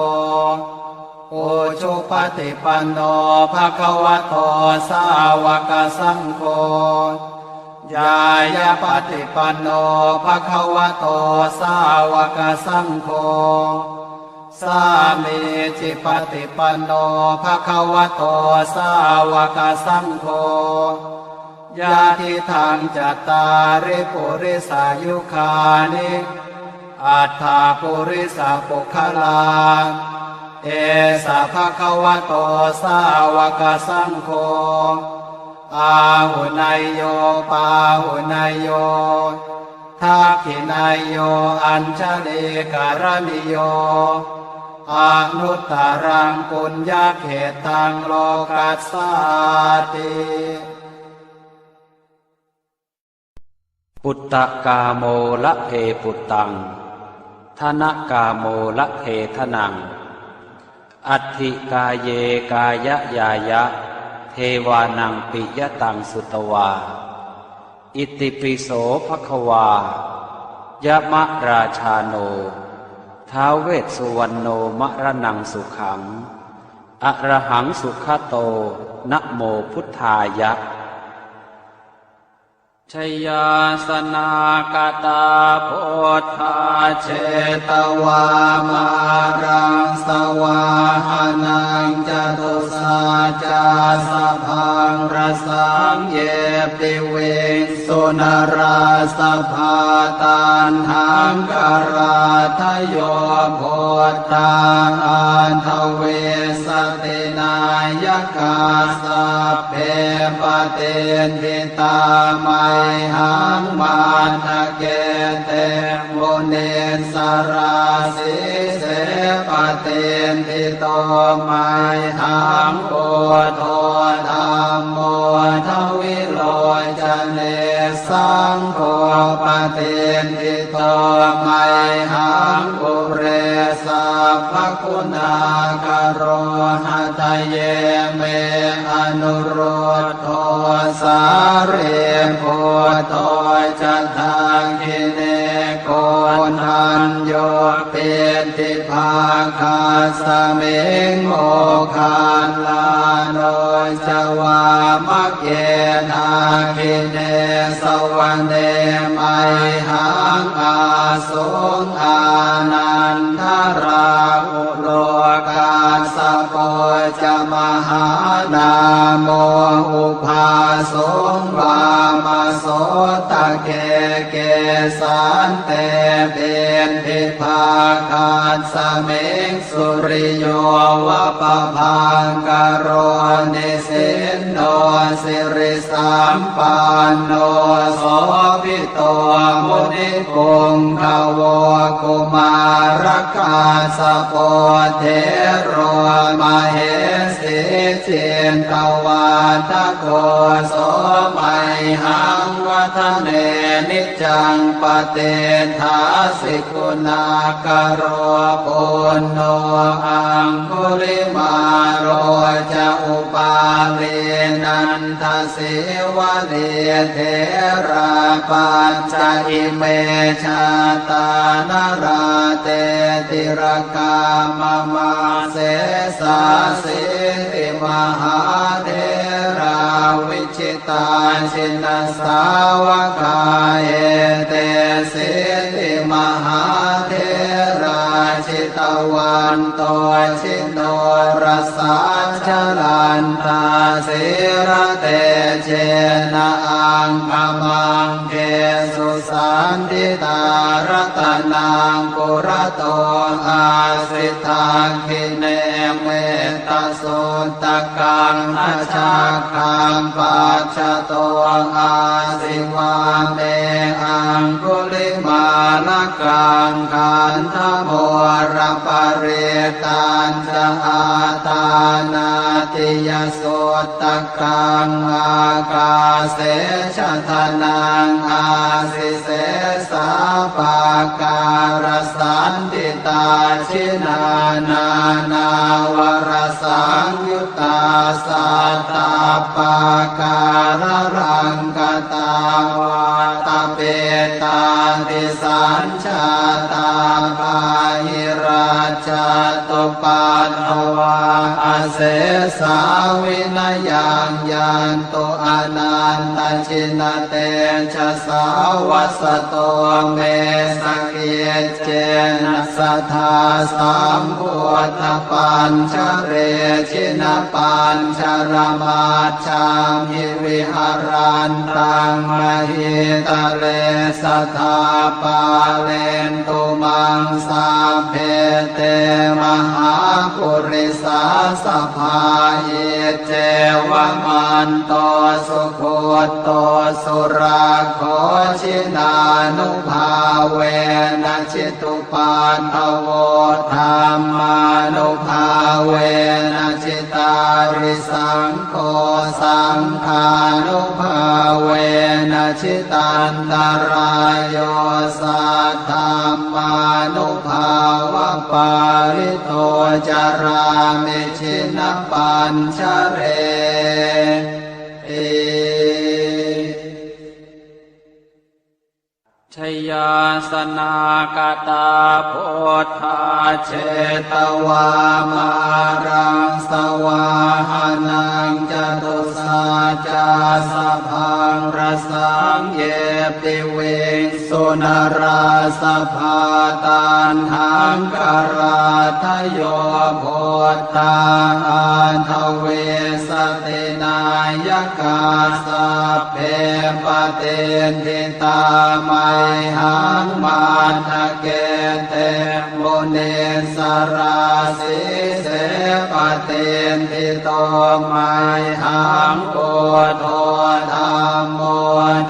Ujupaṭipanno bhagavato sāvakasaṅgho, ñāyapaṭipanno bhagavato sāvakasaṅgho, sāmīcipaṭipanno bhagavato sāvakasaṅgho, yadidaṃ cattāri purisayugāni aṭṭha purisapuggalā, esa bhagavato sāvakasaṅgho, āhuneyyo pāhuneyyo dakkhiṇeyyo añjalikaraṇīyo anuttaraṃ puññakkhettaṃ lokassāti. Puttakāmo labhe puttaṃ, dhanakāmo labhe dhanaṃ, atthi kāye kāyañāya, devānaṃ piyataṃ sutvā. Itipi so bhagavā yamarājāno ท้าว Vessuvaṇṇo, maraṇaṃ sukhaṃ, arahaṃ sugato, namo buddhāya. Jayāsanāgatā buddhā jetvā māraṃ savāhanaṃ, catusaccāsabhaṃ rasaṃ ye piviṃsu narāsabhā. Taṇhaṅkarādayo buddhā aṭṭhavīsati nāyakā, sabbe patiṭṭhi tā mayhaṃ matthake te munissarā. Sīse patiṭṭhito mayhaṃ buddho dhammo dvilocane, saṅgho patiṭṭhito mayhaṃ ure sabbaguṇākaro. Hadaye me anurud dho sārīputto ca dakkhiṇe, koṇḍañño piṭṭhibhāgasmiṃ moggallāno ca vāmake. Dakkhiṇe savane mayhaṃ āsuṃ ānandarāhu lo, kassapo ca mahānāmo ubhāsuṃ vāmasotake. Kesante piṭṭhibhāgasmiṃ suriyo va pabhaṅkaro, nisinno siri sampanno sobhito munipuṅgavo. Kumārakassapo thero mahesī cittavādako, so mayhaṃ vadane niccaṃ patiṭṭhāsi guṇākaro. Puṇṇo aṅgulimālo ca upālī nanda sīvalī, therā pañca ime jātā nalāṭe tilakā mama. Sesāsīti mahātherā vijitā jinasāvakā, etesīti mahātherā jitavanto ji norasā, jalantā sīlatejena aṅgamaṅgesu saṇṭhitā. Ratanaṃ purato āsi dakkhiṇe mettasuttakaṃ, dhajaggaṃ pacchato āsi vāme aṅgulimālakaṃ. Khandhamoraparittañ ca āṭānāṭiyasuttakaṃ, ākāse chadanaṃ āsi sesā pākārasaṇṭhitā. Jinā nānāvarasaṃyuttā sattappākāralaṅkatā, vātapittādisañ jātā bāhirā Jattupaddavā asesā vinayaṃ yantu anantajinatejasā. Vasato me sakiccena sadā sambuddhapañjare jinapañjaramaj jhamhi viharantaṃ mahītale sadā pālentu maṃ sabbe te mahāpurisāsabhā. Iccevamanto sugutto surakkho jinānubhāvena jitu paddavo dhammānubhāvena jitārisaṅgho saṅghānubhāvena jitantarāyo saddhammānubhāvapālito carāmi jinapañjareti. Jayāsanāgatā buddhā jetvā māraṃ savāhanaṃ catusaccāsabhaṃ rasaṃ ye piviṃsu narāsabhā. Taṇhaṅkarādayo buddhā aṭṭhavīsati nāyakā sabbe patiṭṭhi tā mayhaṃ matthake te munissarā. Sīse patiṭṭhito mayhaṃ buddho dhammo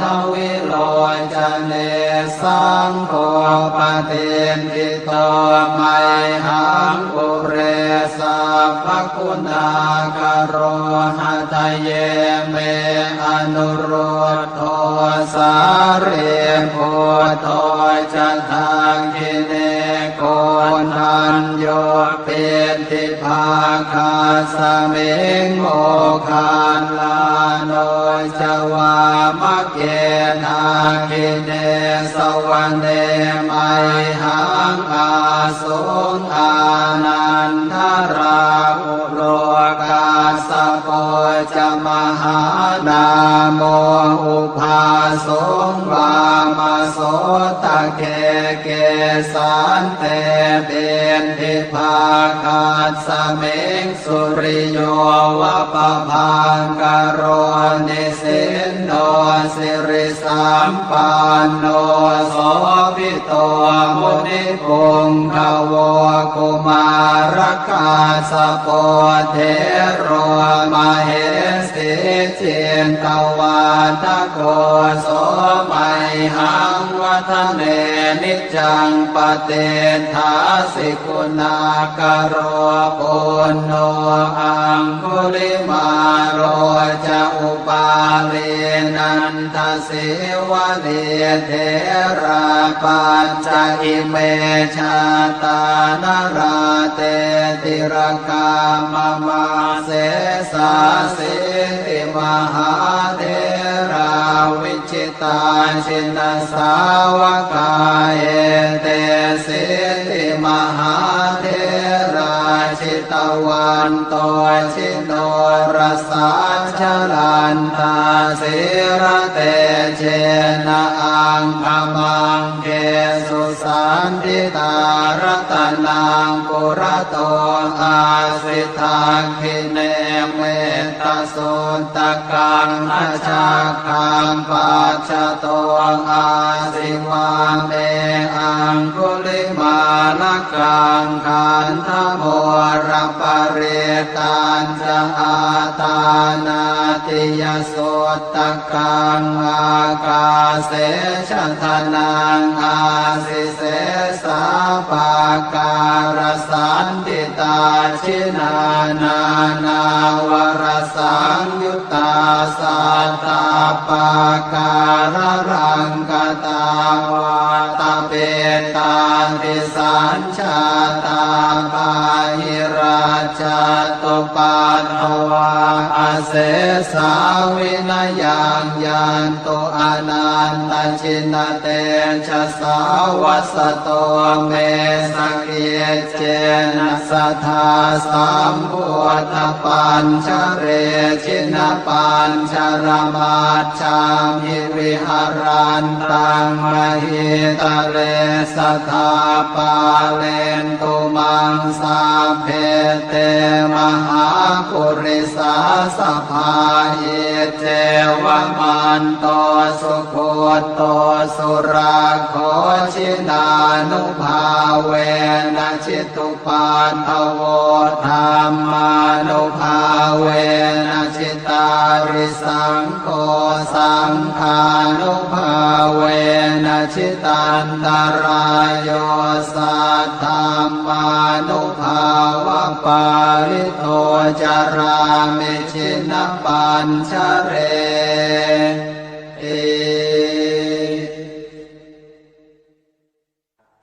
dvilocane saṅgho patiṭṭhito mayhaṃ ure sabbaguṇākaro. Hadaye me anurud dho sārīputto ca dakkhiṇe koṇḍañño piṭṭhibhāgasmiṃ moggallāno ca vāmake. Dakkhiṇe savane mayhaṃ āsuṃ ānandarāhu lo kassapo ca mahānāmo ubhāsuṃ vāmasotake. Kesante piṭṭhibhāgasmiṃ suriyo va pabhaṅkaro nisinno siri sampanno sobhito munipuṅgavo. Kumārakassapo thero mahesī cittavādako so mayhaṃ vadane niccaṃ patiṭṭhāsi guṇākaro. Puṇṇo aṅgulimālo ca upālī nanda sīvalī therā pañca ime jātā nalāṭe tilakā mama. Sesāsīti mahātherā vijitā jinasāvakā etesīti mahātherā jitavanto ji norasā jalantā sīlatejena aṅgamaṅgesu saṇṭhitā. Ratanaṃ purato āsi dakkhiṇe mettasuttakaṃ dhajaggaṃ pacchato āsi vāme aṅgulimālakaṃ. Khandhamoraparittañ ca āṭānāṭiyasuttakaṃ ākāse chadanaṃ āsi sesā pākārasaṇṭhitā. Jinā nānāvarasaṃyuttā sattappākāralaṅkatā vātapittādisañ jātā bāhirajjhattupaddavā asesā vinayaṃ yantu anantajinatejasā vasato me sakiccena sadā sambuddhapañjare jinapañjaramajjhamhi viharantaṃ mahītale sadā pālentu maṃ sabbe te mahāpurisāsabhā. Iccevamanto sugutto surakkho jinānubhāvena jitu paddavo dhammānubhāvena jitārisaṅgho saṅghānubhāvena jitantarāyo saddhammānubhāvapālito carāmi jinapañjareti.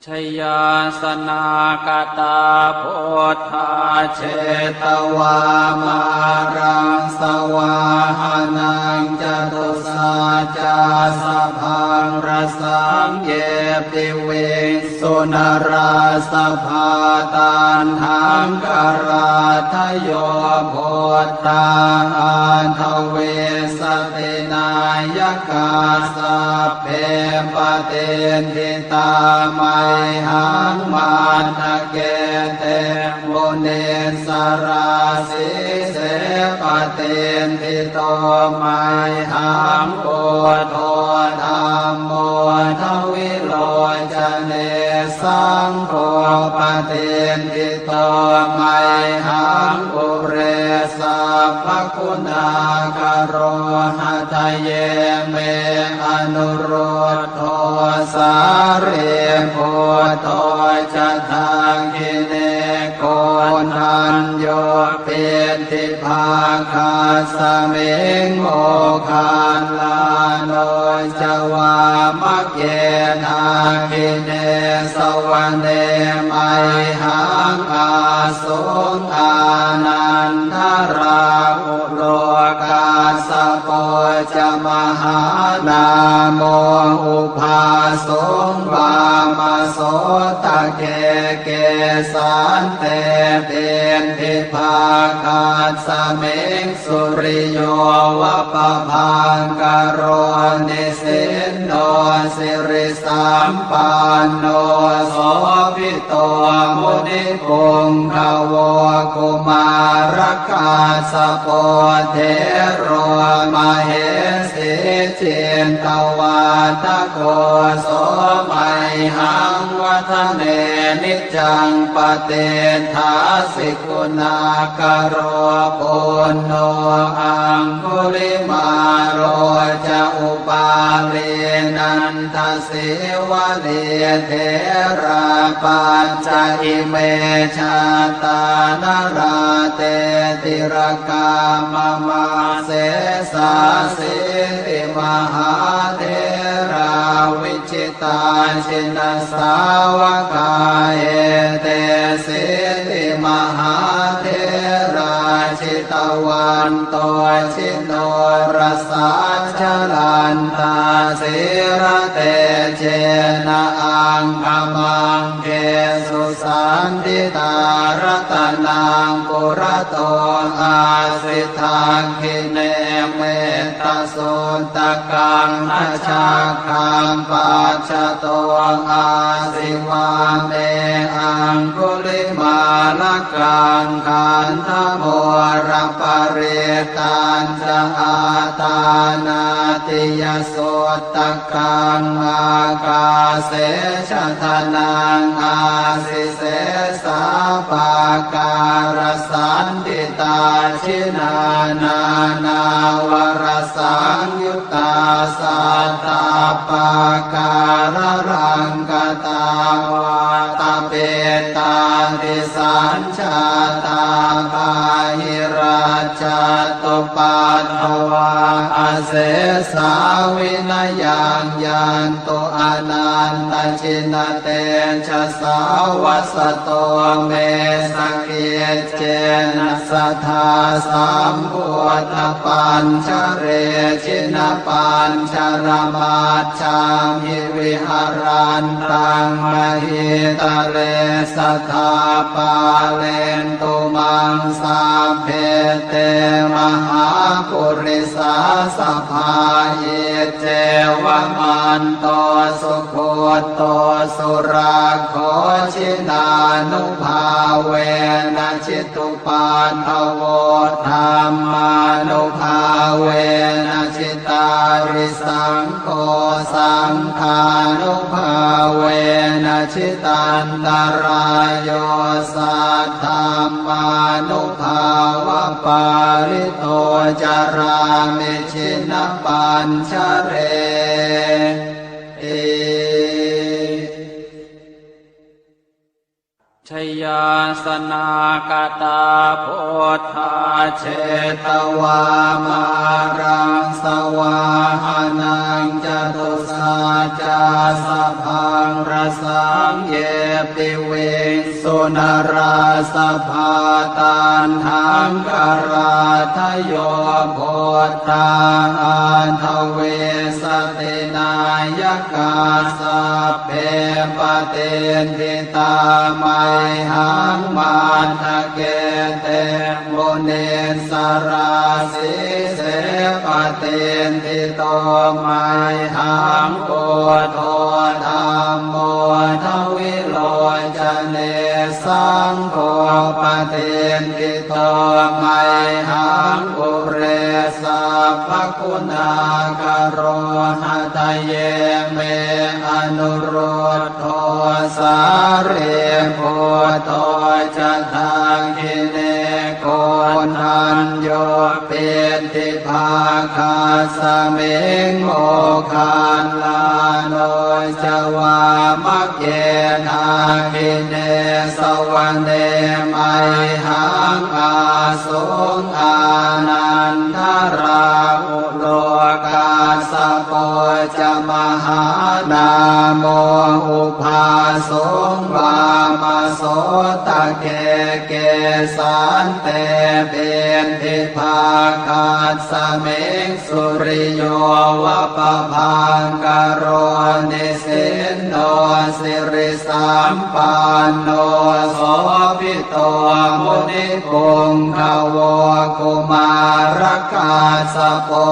Jayāsanākatā buddhā jetvā māraṃ savāhanaṃ catusaccāsabhaṃ rasaṃ ye piviṃsu narāsabhā. Taṇhaṅkarādayo buddhā aṭṭhavīsati nāyakā sabbe patiṭṭhi tā mayhaṃ matthake te munissarā. Sīse patiṭṭhito mayhaṃ buddho dhammo dvilocane saṅgho patiṭṭhito mayhaṃ ure sabbaguṇākaro. Hadaye me anurud dho sārīputto ca dakkhiṇe koṇḍañño piṭṭhibhāgasmiṃ moggallāno ca vāmake. Dakkhiṇe savane mayhaṃ ā suṃ ānandarāhulo kassapo ca mahānāmo ubhāsuṃ vāmasotake. Kesante piṭṭhibhāgasmiṃ suriyo va pabhaṅkaro nisinno siri sampanno sobhito munipuṅgavo. Kumārakassapo thero mahesī cittavādako so mayhaṃ vadane niccaṃ patiṭṭhāsi guṇākaro. Puṇṇo aṅgulimālo ca upālī nanda sīvalī therā pañca ime jātā nalāṭe tilakā mama. Sesāsīti mahātherā vijitā jinasāvakā etesīti mahātherā jitavanto ji norasā jalantā sīlatejena aṅgamaṅgesu saṇṭhitā. Ratanaṃ purato āsi dakkhiṇe mettasuttakaṃ dhajaggaṃ pacchato āsi vāme aṅgulimālakaṃ. Khandhamoraparittañ ca āṭānāṭiyasuttakaṃ ākāse chadanaṃ āsi sesā pākārasaṇṭhitā. Jinā nānāvarasaṃyuttā sattappākāralaṅkatā vātapittādisañ jātā bāhirajjhattupaddavā asesā vinayaṃ yantu anantajinatejasā. Vasato me sakiccena sadā sambuddhapañjare jinapañjaramajjhamhi viharantaṃ mahītale sadā pālentu maṃ sabbe te mahāpurisāsabhā. Iccevamanto sugutto surakkho jinānubhāvena jitupaddavo dhammānubhāvena jitārisaṅ gho saṅghānubhāvena jitantarāyo saddhammānubhāvapālito carāmi jinapañjareti. Jayāsanākatā buddhā jetvā māraṃ savāhanaṃ catusaccāsabhaṃ rasaṃ ye piviṃsu narāsabhā. Taṇhaṅkarādayo buddhā aṭṭhavīsati nāyakā sabbe patiṭṭhi tā mayhaṃ matthake te munissarā. Sīse patiṭṭhito mayhaṃ buddho dhammo dvilocane saṅgho patiṭṭhito mayhaṃ ure sabbaguṇākaro. Hadaye me anurud dho sārīputto ca dakkhiṇe koṇḍañño piṭṭhibhāgasmiṃ moggallāno ca vāmake. Dakkhiṇe savane mayhaṃ ā suṃ ānandarāhulo kassapo ca mahānāmo ubhāsuṃ vāmasotake. Kesante piṭṭhibhāgasmiṃ suriyo va pabhaṅkaro nisinno siri sampanno sobhito munipuṅgavo. Kumārakassapo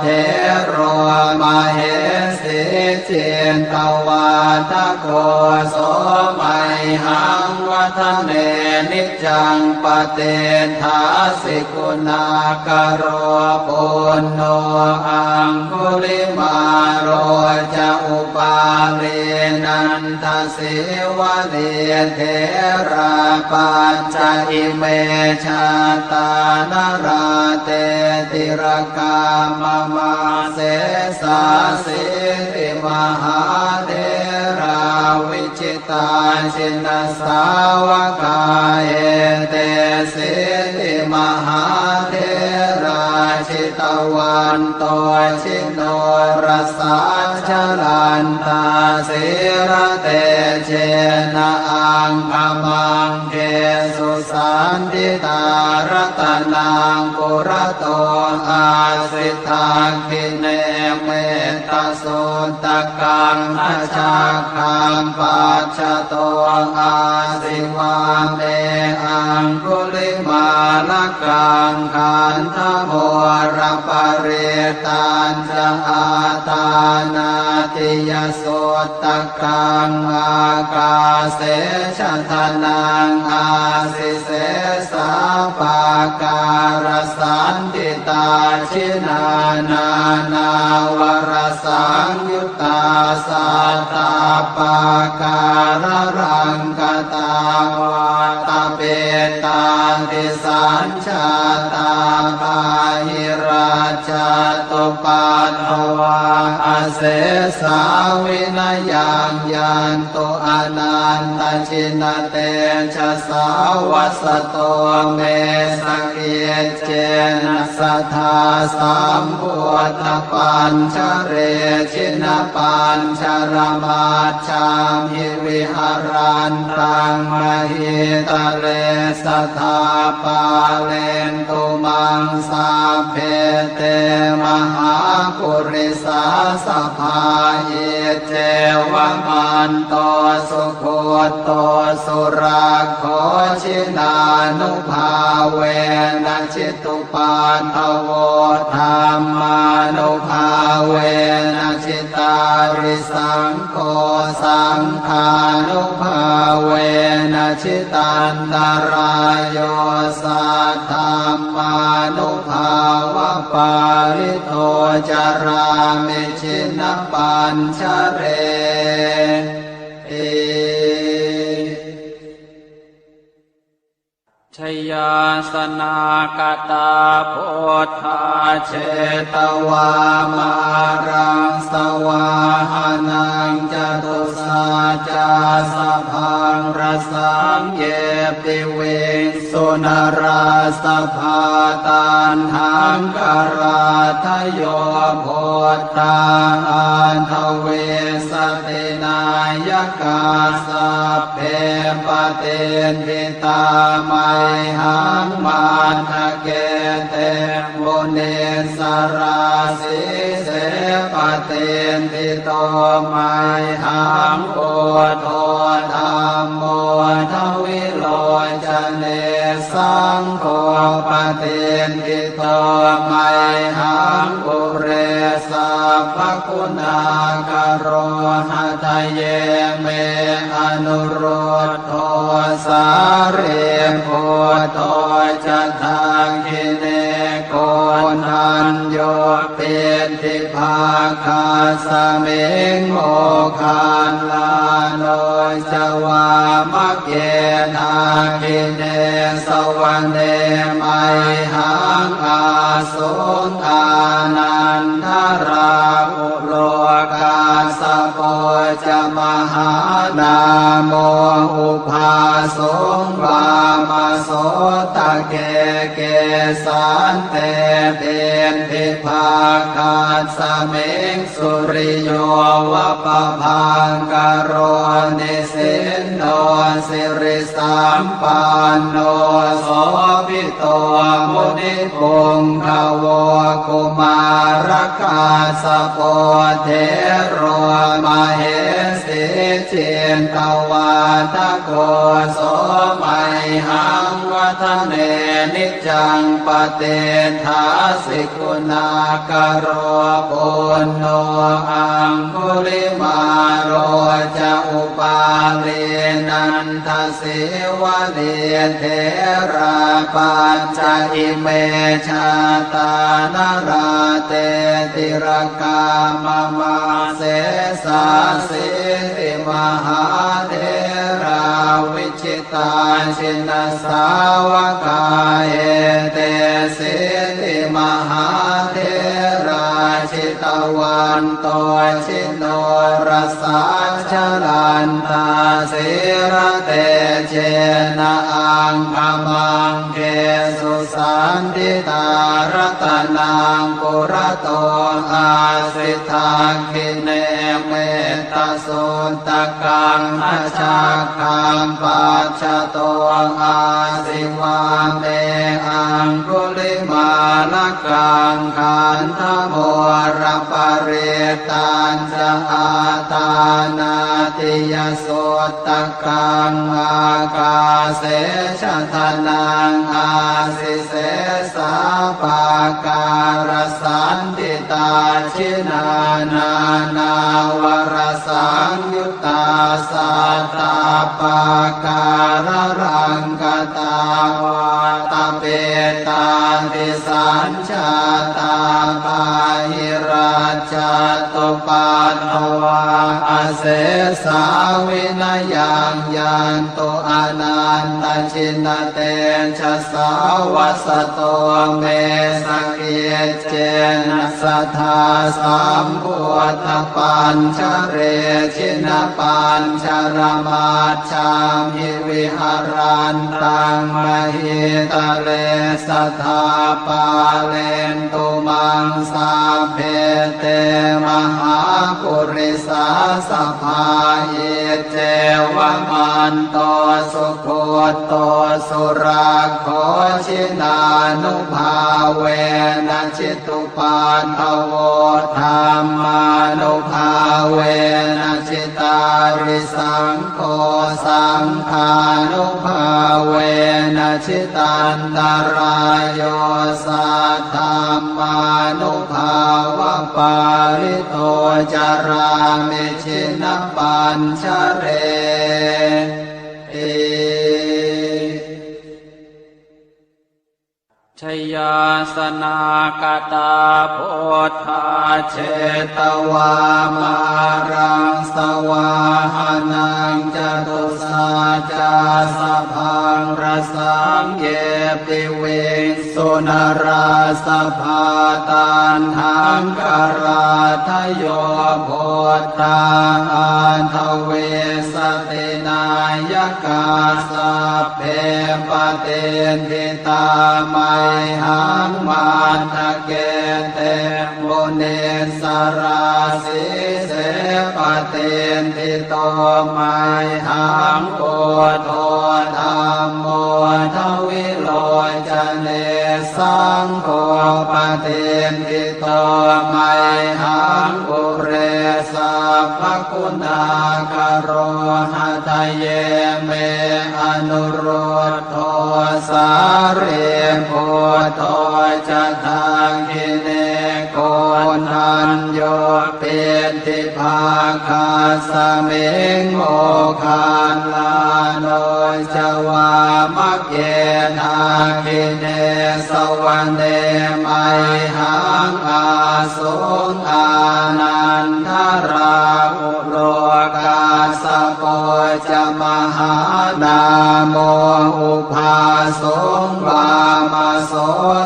thero mahesī cittavādako so mayhaṃ vadane niccaṃ patiṭṭhāsi guṇākaro. Puṇṇo aṅgulimālo ca upālī nanda sīvalī therā pañca ime jātā nalāṭe tilakā mama. Sesāsīti mahātherā vijitā jinasāvakā etesīti mahātherā jitavanto ji norasā jalantā sīlatejena aṅgamaṅgesu saṇṭhitā. Ratanaṃ purato āsi dakkhiṇe mettasuttakaṃ dhajaggaṃ pacchato āsi vāme aṅgulimālakaṃ. Khandhamoraparittañ ca āṭānāṭiyasuttakaṃ ākāse chadanaṃ āsi sesā pākārasaṇṭhitā. Jinā nānāvarasaṃyuttā sattappākāralaṅkatā vātapittādisañ jātā bāhirajjhattupaddavā asesā vinayaṃ yantu anantajinatejasā. Vasato me sakiccena sadā sambuddhapañjare jinapañjaramajjhamhi viharantaṃ mahītale sadā pālentu maṃ sabbe te mahāpurisāsabhā. Iccevamanto sugutto surakkho jinānubhāvena jitu paddavo dhammānubhāvena jitārisaṅgho saṅghānubhāvena jitantarāyo saddhammānubhāvapālito carāmi jinapañjareti. Jayāsanākatā buddhā jetvā māraṃ savāhanaṃ catusaccāsabhaṃ rasaṃ ye piviṃsu narāsabhā. Taṇhaṅkarādayo buddhā aṭṭhavīsati nāyakā sabbe patiṭṭhi tā mayhaṃ matthake te munissarā. Sīse patiṭṭhito mayhaṃ buddho dhammo dvilocane saṅgho patiṭṭhito mayhaṃ ure sabbaguṇākaro. Hadaye me anurud dho sārīputto ca dakkhiṇe koṇḍañño piṭṭhibhāgasmiṃ moggallāno ca vāmake. Dakkhiṇe savane mayhaṃ ā suṃ ānandarāhulo kassapo ca mahānāmo ubhāsuṃ vāmasotake. Kesante piṭṭhibhāgasmiṃ suriyo va pabhaṅkaro nisinno siri sampanno sobhito munipuṅgavo. Kumārakassapo thero mahesī cittavādako so mayhaṃ vadane niccaṃ patiṭṭhāsi guṇākaro. Puṇṇo aṅgulimālo ca upālī nanda sīvalī therā pañca ime jātā nalāṭe tilakā mama. Sesāsīti mahātherā vijitā jinasāvakā etesīti mahātherā jitavanto ji norasā jalantā sīlatejena aṅgamaṅgesu saṇṭhitā. Ratanaṃ purato āsi dakkhiṇe mettasuttakaṃ dhajaggaṃ pacchato āsi vāme aṅgulimālakaṃ. Khandhamoraparittañ ca āṭānāṭiyasuttakaṃ ākāse chadanaṃ āsi sesā pākārasaṇṭhitā. Jinā nānāvarasaṃyuttā sattappākāralaṅkatā vātapittādisañ jātā bāhirajjhattupaddavā asesā vinayaṃ yantu anantajinatejasā. Vasato me sakiccena sadā sambuddhapañjare jinapañjaramaj jhamhi viharantaṃ mahītale sadā pālentu maṃ sabbe te mahāpurisāsabhā. Iccevamanto sugutto surakkho, jinānubhāvena jitu paddavo, dhammānubhāvena jitārisaṅgho, saṅghānubhāvena jitantarāyo, saddhammānubhāvapālito carāmi jinapañjareti. Jayāsanākatā buddhā jetvā māraṃ savāhanaṃ, catusaccāsabhaṃ rasaṃ ye piviṃsu narāsabhā. Taṇhaṅkarādayo buddhā aṭṭhavīsati nāyakā, sabbe patiṭṭhi tā mayhaṃ matthake te munissarā. Sīse patiṭṭhito mayhaṃ buddho dhammo dvilocane, saṅgho patiṭṭhito mayhaṃ ure sabbaguṇākaro. Hadaye me anurud dho sārīputto ca dakkhiṇe, koṇḍañño piṭṭhibhāgasmiṃ moggallāno ca vāmake. Dakkhiṇe savane mayhaṃ āsuṃ ānandarāhu lo, kassapo ca mahānāmo ubhāsuṃ vāmasotake.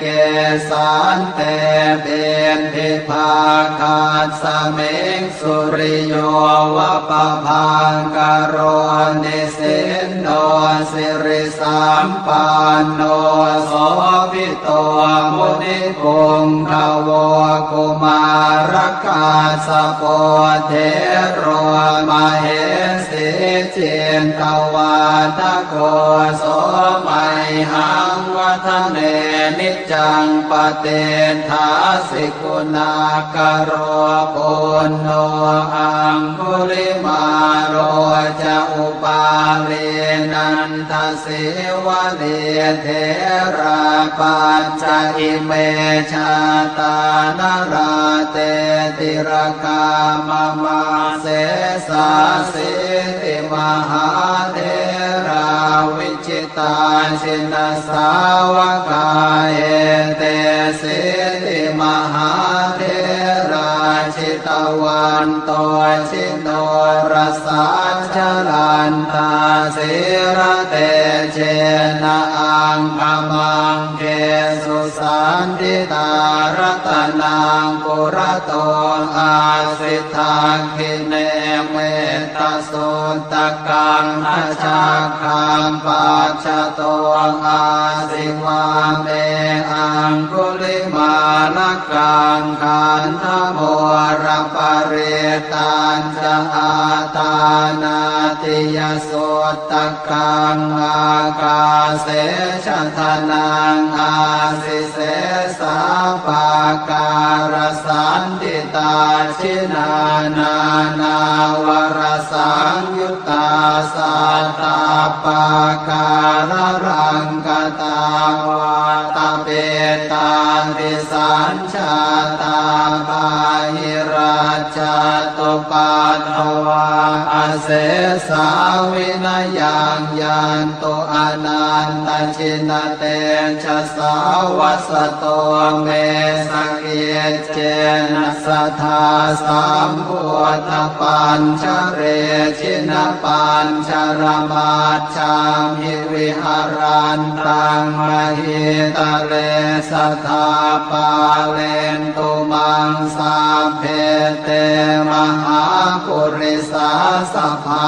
Kesante piṭṭhibhāgasmiṃ suriyo va pabhaṅkaro, nisinno siri sampanno sobhito munipuṅgavo. Kumārakassapo thero mahesī cittavādako, so mayhaṃ vadane niccaṃ patiṭṭhāsi guṇākaro. Puṇṇo aṅgulimālo ca upālī nanda sīvalī, therā pañca ime jātā nalāṭe tilakā mama. Sesāsīti mahātherā vijitā jinasāvakā, etesīti mahātherā jitavanto ji norasā, jalantā sīlatejena aṅgamaṅgesu saṇṭhitā. Ratanaṃ purato āsi, dakkhiṇe mettasuttakaṃ, dhajaggaṃ pacchato āsi, vāme aṅgulimālakaṃ. Khandhamoraparittañ ca āṭānāṭiyasuttakaṃ, ākāse chadanaṃ āsi, sesā pākārasaṇṭhitā. Jinā nānāvarasaṃyuttā sattappākāralaṅkatā, vātapittādisañ jātā bāhirajjhattupaddavā, asesā vinayaṃ yantu anantajinatejasā. Vasato me sakiccena sadā sambuddhapañjare, jinapañjaramaj jhamhi viharantaṃ mahītale, sadā pālentu maṃ sabbe te mahāpurisāsabhā.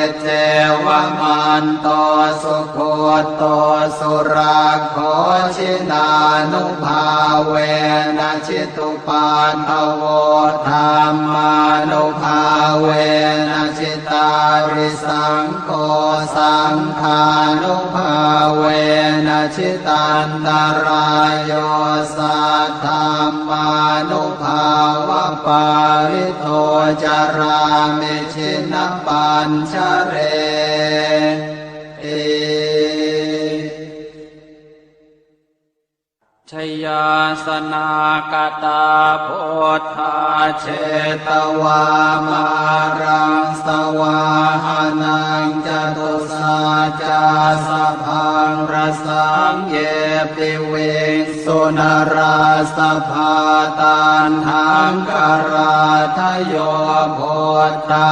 Iccevamanto sugutto surakkho, jinānubhāvena jitu paddavo, dhammānubhāvena jitārisaṅgho, saṅghānubhāvena jitantarāyo, saddhammānubhāvapālito carāmi jinapañjareti. Jayāsanākatā buddhā jetvā māraṃ savāhanaṃ, catusaccāsabhaṃ rasaṃ ye piviṃsu narāsabhā. Taṇhaṅkarādayo buddhā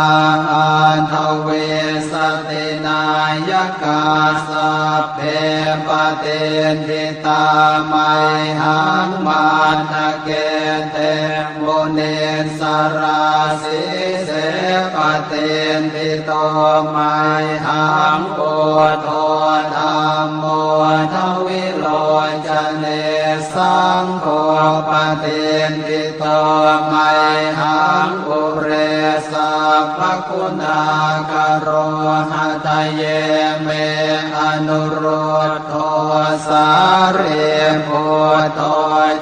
aṭṭhavīsati nāyakā, sabbe patiṭṭhi tā mayhaṃ matthake te munissarā. Sīse patiṭṭhito mayhaṃ buddho dhammo dvilocane, saṅgho patiṭṭhito mayhaṃ ure sabbaguṇākaro. Hadaye me anurud dho sārīputto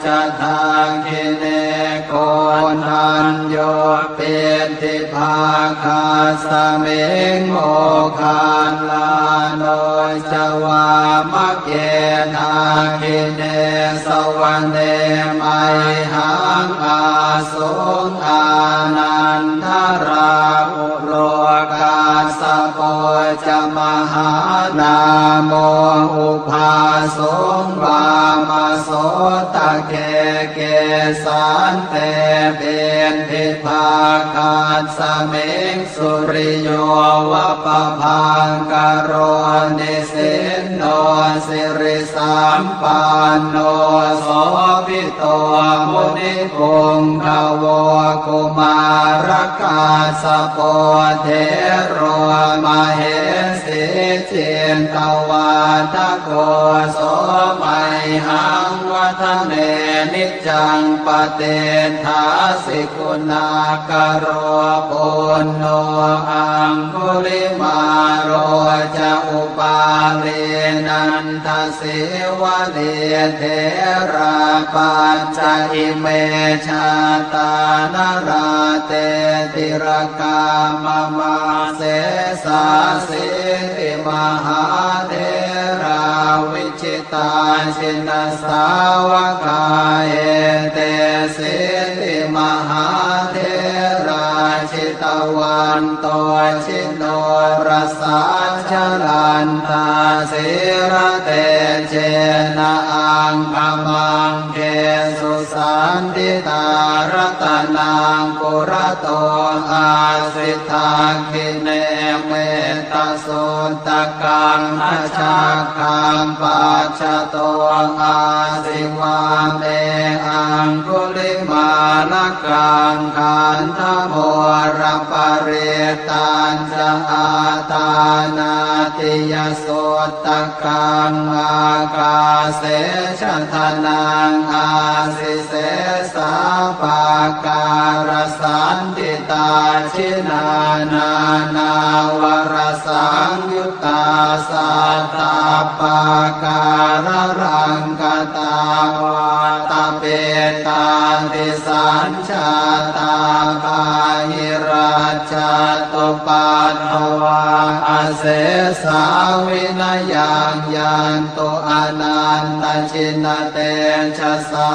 ca dakkhiṇe, koṇḍañño piṭṭhibhāgasmiṃ moggallāno ca vāmake. Dakkhiṇe savane mayhaṃ āsuṃ ānandarāhu lo, kassapo ca mahānāmo ubhāsuṃ vāmasotake. Kesante piṭṭhibhāgasmiṃ suriyo va pabhaṅkaro, nisinno siri sampanno sobhito munipuṅgavo. Kumārakassapo thero mahesī cittavādako, so mayhaṃ vadane niccaṃ patiṭṭhāsi guṇākaro. Puṇṇo aṅgulimālo ca upālī nanda sīvalī, therā pañca ime jātā nalāṭe tilakā mama. Sesāsīti mahātherā vijitā jinasāvakā, etesīti mahātherā jitavanto ji norasā, jalantā sīlatejena aṅgamaṅgesu saṇṭhitā. Ratanaṃ purato āsi, dakkhiṇe mettasuttakaṃ, dhajaggaṃ pacchato āsi, vāme aṅgulimālakaṃ. Khandhamoraparittañ ca āṭānāṭiyasuttakaṃ, ākāse chadanaṃ āsi, sesā pākārasaṇṭhitā. Jinā nānāvarasaṃyuttā sattappākāralaṅkatā, vātapittādisañ jātā bāhirajjhattupaddavā, asesā vinayaṃ yantu anantajinatejasā.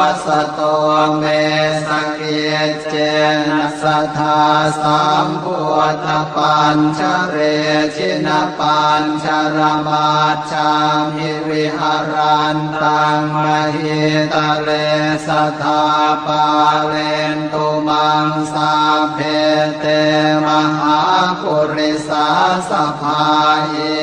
Vasato me sakiccena sadā sambuddhapañjare, jinapañjaramaj jhamhi viharantaṃ mahītale, sadā pālentu maṃ sabbe te mahā mahāpurisāsabhā.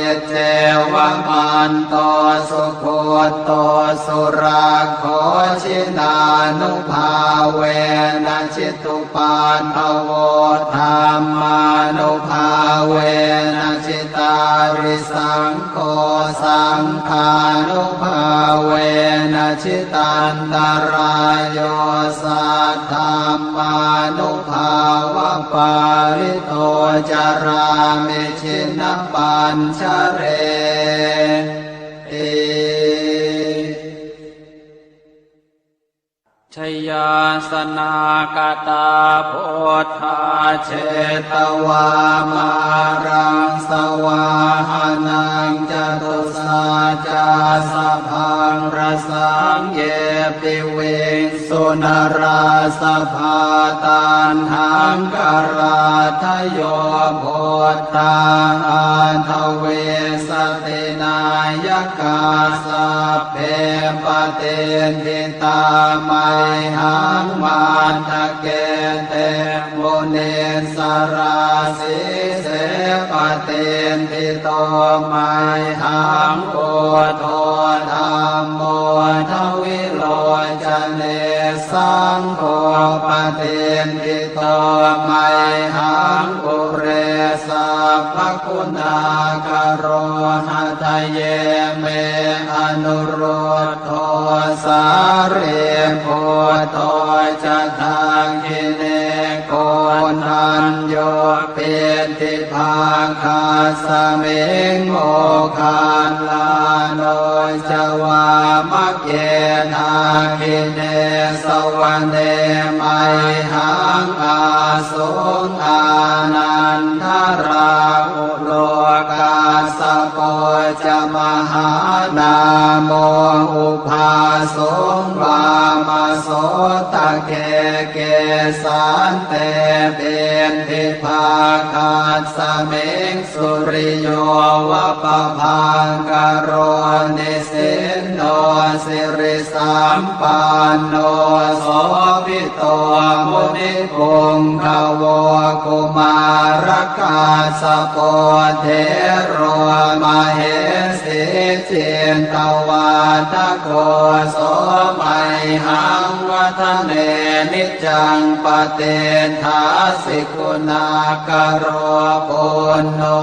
Iccevamanto sugutto surakkho jinānubhāvena jitupaddavo dhammānubhāvena jitārisaṅ gho saṅghānubhāvena jitantarāyo saddhammānubhāvapālito carāmi jinapañjareti. Jayāsanāgatā buddhā jetvā māraṃ savāhanaṃ catusaccāsabhaṃ rasaṃ ye piviṃsu narāsabhā. Taṇhaṅkarādayo buddhā aṭṭhavīsati nāyakā sabbe patiṭṭhi tā mayhaṃ matthake te munissarā. Sīse patiṭṭhito mayhaṃ buddho dhammo dvilocane saṅgho patiṭṭhito mayhaṃ ure sabbaguṇākaro. Hadaye me anurud dho sārīputto ca dakkhiṇe koṇḍañño piṭṭhibhāgasmiṃ moggallāno ca vāmake. Dakkhiṇe savane mayhaṃ ā suṃ ānandarāhulo kassapo ca mahānāmo ubhāsuṃ vāmasotake. Kesante piṭṭhibhāgasmiṃ suriyo va pabhaṅkaro nisinno sirisampanno sobhito munipuṅgavo. Kumārakassapo thero mahesī cittavādako so mayhaṃ vadane niccaṃ patiṭṭhāsi guṇākaro. Puṇṇo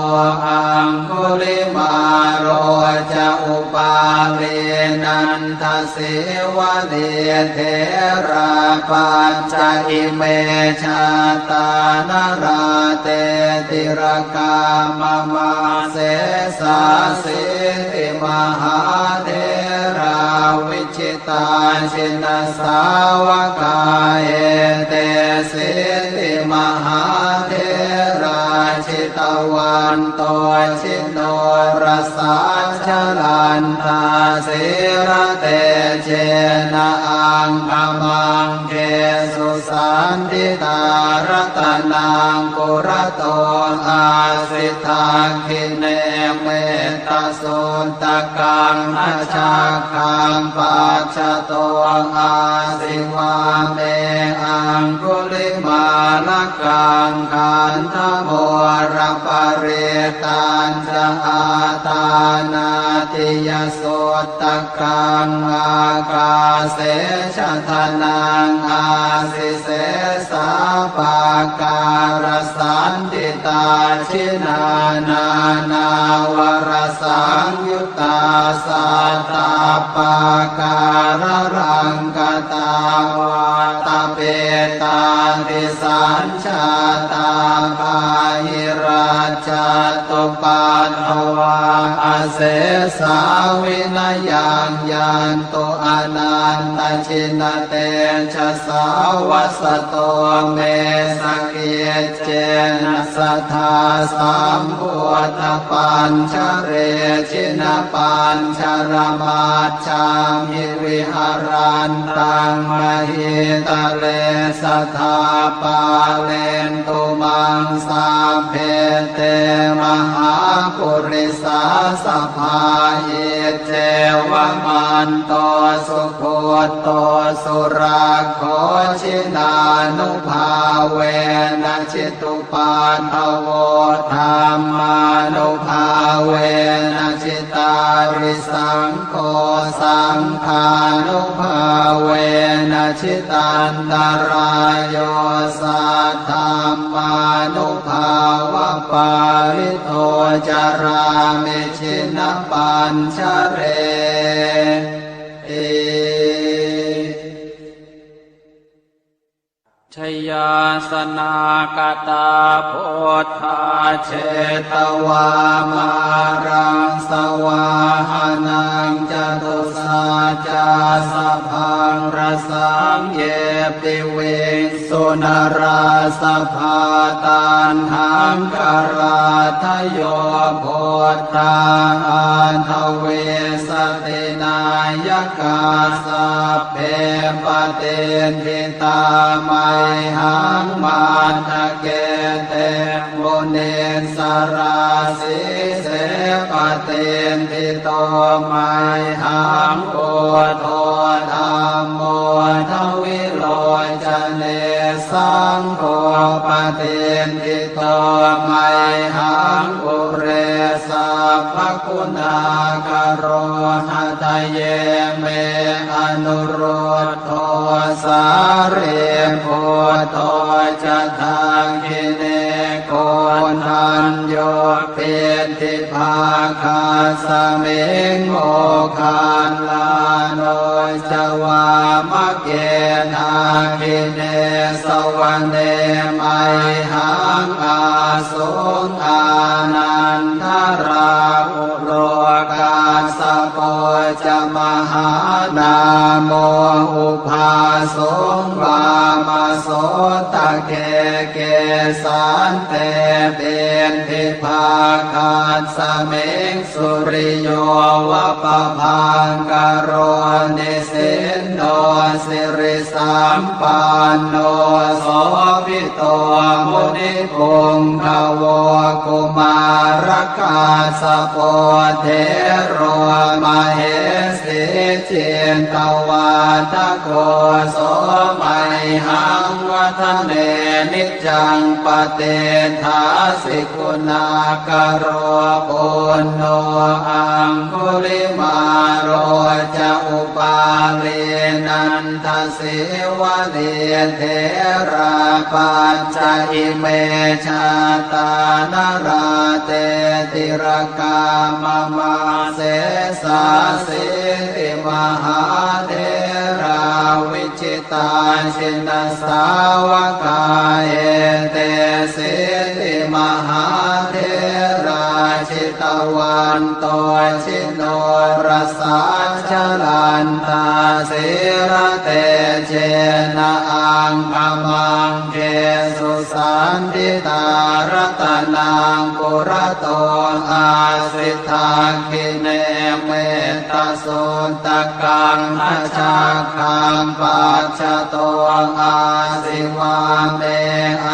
aṅgulimālo ca upālī nandasīvalī therā pañca ime jātā nalāṭe tilakā mama. Sesāsīti mahātherā vi jitā jinasāvakā etesīti mahātherā jitavanto jinorasā jalantā sīlatejena aṅgamaṅgesu saṇṭhitā. Ratanaṃ purato āsi dakkhiṇe metta suttakaṃ dhajaggaṃ pacchato āsi vāme aṅgulimālakaṃ. Khandhamoraparittañca āṭānāṭiyasuttakaṃ ākāse chadanaṃ āsi sesā pākārasaṇṭhitā. Jinā nānāvarasaṃyu ttā sattappākāralaṅkatā vātapittādisañjātā bāhirajjhattupaddavā asesā vinayaṃ yantu anantajinatejasā. Vasato me sakic cena sadā sambuddhapañjare jinapañjaramajjhamhi viharantaṃ mahītale sadā pālentu maṃ sabbe te mahāpurisā sabhā. Iccevamanto sugutto surakkho, jinānubhāvena jitu paddavo, dhammānubhāvena jitārisaṅgho, saṅghānubhāvena jitantarāyo, saddhammānubhāvapālito carāmi jinapañjareti. Jayāsanāgatā buddhā jetvā māraṃ savāhanaṃ, catusaccāsabhaṃ rasaṃ ye piviṃsu narāsabhā. Taṇhaṅkarādayo buddhā aṭṭhavīsati nāyakā, sabbe patiṭṭhi tā mayhaṃ matthake te munissarā. Sīse patiṭṭhito mayhaṃ buddho dhammo dvilocane, saṅgho patiṭṭhito mayhaṃ ure sabbaguṇākaro. Hadaye me anurud dho sārīputto ca dakkhiṇe, koṇḍañño piṭṭhibhāgasmiṃ moggallāno ca vāmake. Dakkhiṇe savane mayhaṃ ā suṃ ānandarāhulo, kassapo ca mahānāmo ubhāsuṃ vāmasotake. Kesante piṭṭhibhāgasmiṃ suriyo va pabhaṅkaro, nisinno siri sampanno sobhito munipuṅgavo. Kumārakassapo thero mahesī cittavādako, so mayhaṃ vadane niccaṃ patiṭṭhāsi guṇākaro. Puṇṇo aṅgulimālo ca upālī nanda sīvalī, therā pañca ime jātā nalāṭe tilakā mama. Sesāsīti mahātherā vijitā jinasāvakā, etesīti mahātherā jitavanto ji norasā, jalantā sīlatejena aṅgamaṅgesu saṇṭhitā. Ratanaṃ purato āsi dakkhiṇe mettasuttakaṃ, dhajaggaṃ pacchato āsi vāme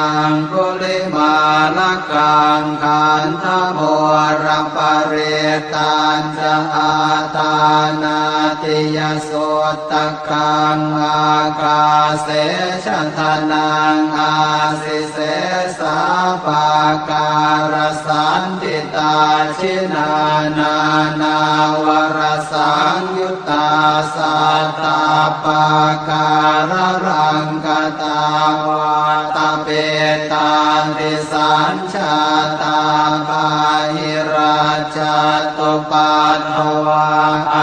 aṅgulimālakaṃ. Khandhamoraparittañ ca āṭānāṭiyasuttakaṃ, ākāse chadanaṃ āsi sesā pākārasaṇṭhitā. Jinā nānāvarasaṃyuttā sattappākāralaṅkatā, vātapittādisañ jātā bāhirajjhattupaddavā,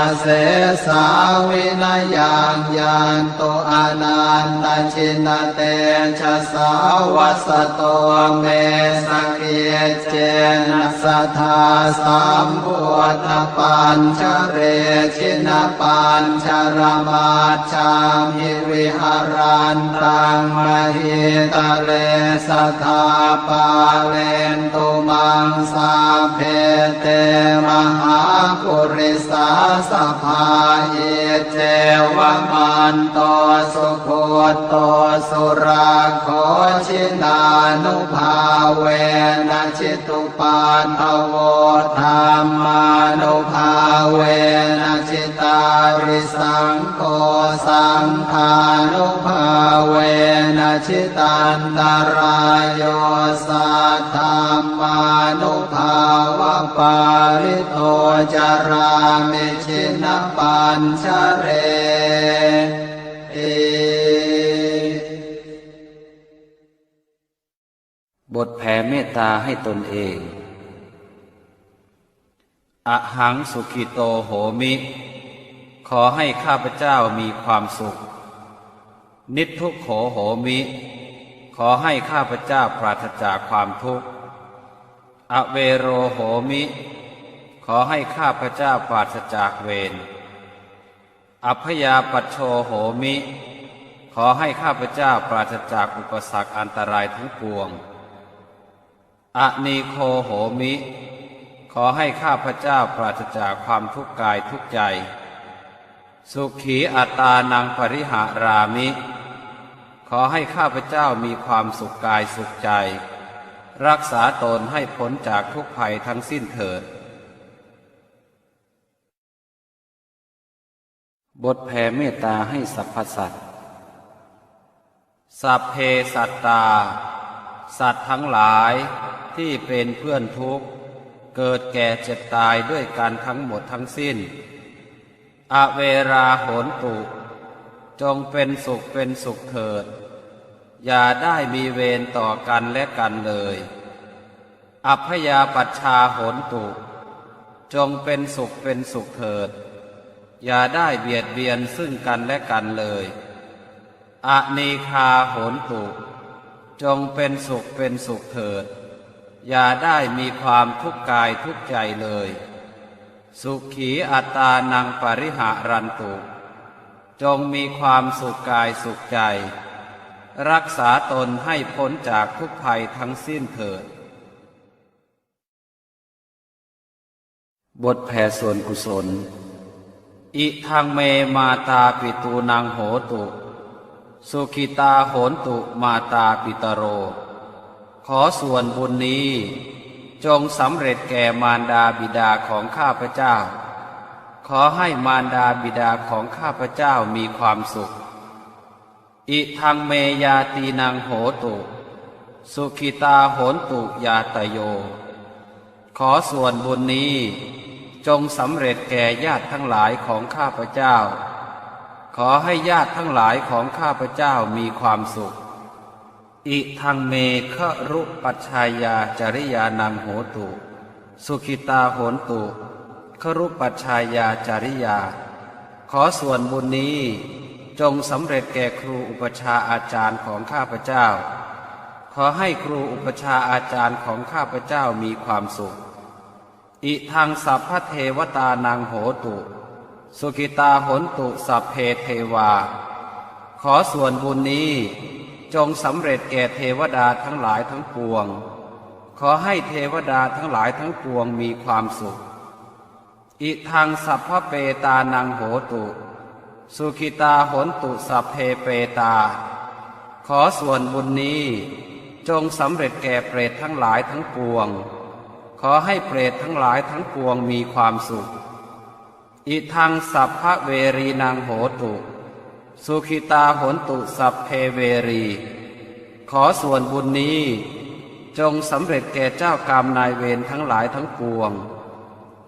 asesā vinayaṃ yantu anantajinatejasā. Vasato me sakiccena sadā sambuddhapañjare, jinapañjaramaj jhamhi viharantaṃ mahītale, sadā pālentu maṃ sabbe te mahāpurisā. sabhā. Iccevamanto sugutto surakkho, jinānubhāvena jitu paddavo, dhammānubhāvena jitārisaṅgho, saṅghānubhāvena jitantarāyo, saddhammānubhāvapālito carāmi jinapañjareti. บทแผ่เมตตาให้ตนเอง Ahaṃ sukhito homi ขอให้ข้าพเจ้ามีความสุข Niddukkho homi ขอให้ข้าพเจ้าปราศจากความทุกข์ Avero homi ขอให้ข้าพเจ้าปราศจากเวร Abyāpajjho homi ขอให้ข้าพเจ้าปราศจากอุปสรรคอันตรายทั้งปวง Anīgho homi ขอให้ข้าพเจ้าปราศจากความทุกข์กายทุกข์ใจ Sukhī attānaṃ pariharāmi ขอให้ข้าพเจ้ามีความสุขกายสุขใจ รักษาตนให้พ้นจากทุกข์ภัยทั้งสิ้นเถิด บทแผ่เมตตาให้สรรพสัตว์ Sabbe sattā สัตว์ทั้งหลายที่เป็นเพื่อนทุกข์ เกิดแก่เจ็บตายด้วยกันทั้งหมดทั้งสิ้น Averā hontu จงเป็นสุขเป็นสุขเถิด อย่าได้มีเวรต่อกันและกันเลย Abyāpajjhā hontu จงเป็นสุขเป็นสุขเถิด อย่าได้เบียดเบียนซึ่งกันและกันเลย Anīghā hontu จงเป็นสุขเป็นสุขเถิด อย่าได้มีความทุกข์กายทุกข์ใจเลย Sukhī attānaṃ pariharantu จงมีความสุขกายสุขใจ รักษาตนให้พ้นจากทุกข์ภัยทั้งสิ้นเถิด บทแผ่ส่วนกุศล Idaṃ me mātāpitūnaṃ hotu, sukhitā hontu mātāpitaro. ขอส่วนบุญนี้จงสำเร็จแก่มารดาบิดาของข้าพเจ้า ขอให้มารดาบิดาของข้าพเจ้ามีความสุข Idaṃ me ñātīnaṃ hotu, sukhitā hontu ñātayo. ขอส่วนบุญนี้จงสำเร็จแก่ญาติทั้งหลายของข้าพเจ้า ขอให้ญาติทั้งหลายของข้าพเจ้ามีความสุข Idaṃ me garūpajjhāyācariyānaṃ hotu, sukhitā hontu garūpajjhāyācariyā. ขอส่วนบุญนี้จงสำเร็จแก่ครูอุปัชฌาย์อาจารย์ของข้าพเจ้า ขอให้ครูอุปัชฌาย์อาจารย์ของข้าพเจ้ามีความสุข Idaṃ sabbadevatānaṃ hotu, sukhitā hontu sabbe devā. ขอส่วนบุญนี้จงสำเร็จแก่เทวดาทั้งหลายทั้งปวง ขอให้เทวดาทั้งหลายทั้งปวงมีความสุข Idaṃ sabbapetānaṃ hotu, sukhitā hontu sabbe petā. ขอส่วนบุญนี้จงสำเร็จแก่เปรตทั้งหลายทั้งปวง ขอให้เปรตทั้งหลายทั้งปวงมีความสุข Idaṃ sabbaverīnaṃ hotu, sukhitā hontu sabbe verī. ขอส่วนบุญนี้จงสำเร็จแก่เจ้ากรรมนายเวรทั้งหลายทั้งปวง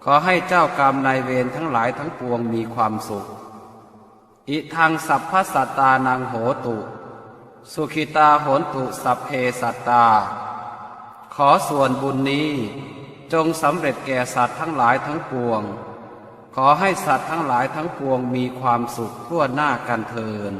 ขอให้เจ้ากรรมนายเวรทั้งหลายทั้งปวงมีความสุข Idaṃ sabbasattānaṃ hotu, sukhitā hontu sabbe sattā. ขอส่วนบุญนี้จงสำเร็จแก่สัตว์ทั้งหลายทั้งปวง ขอให้สัตว์ทั้งหลายทั้งปวงมีความสุขทั่วหน้ากันเทอญ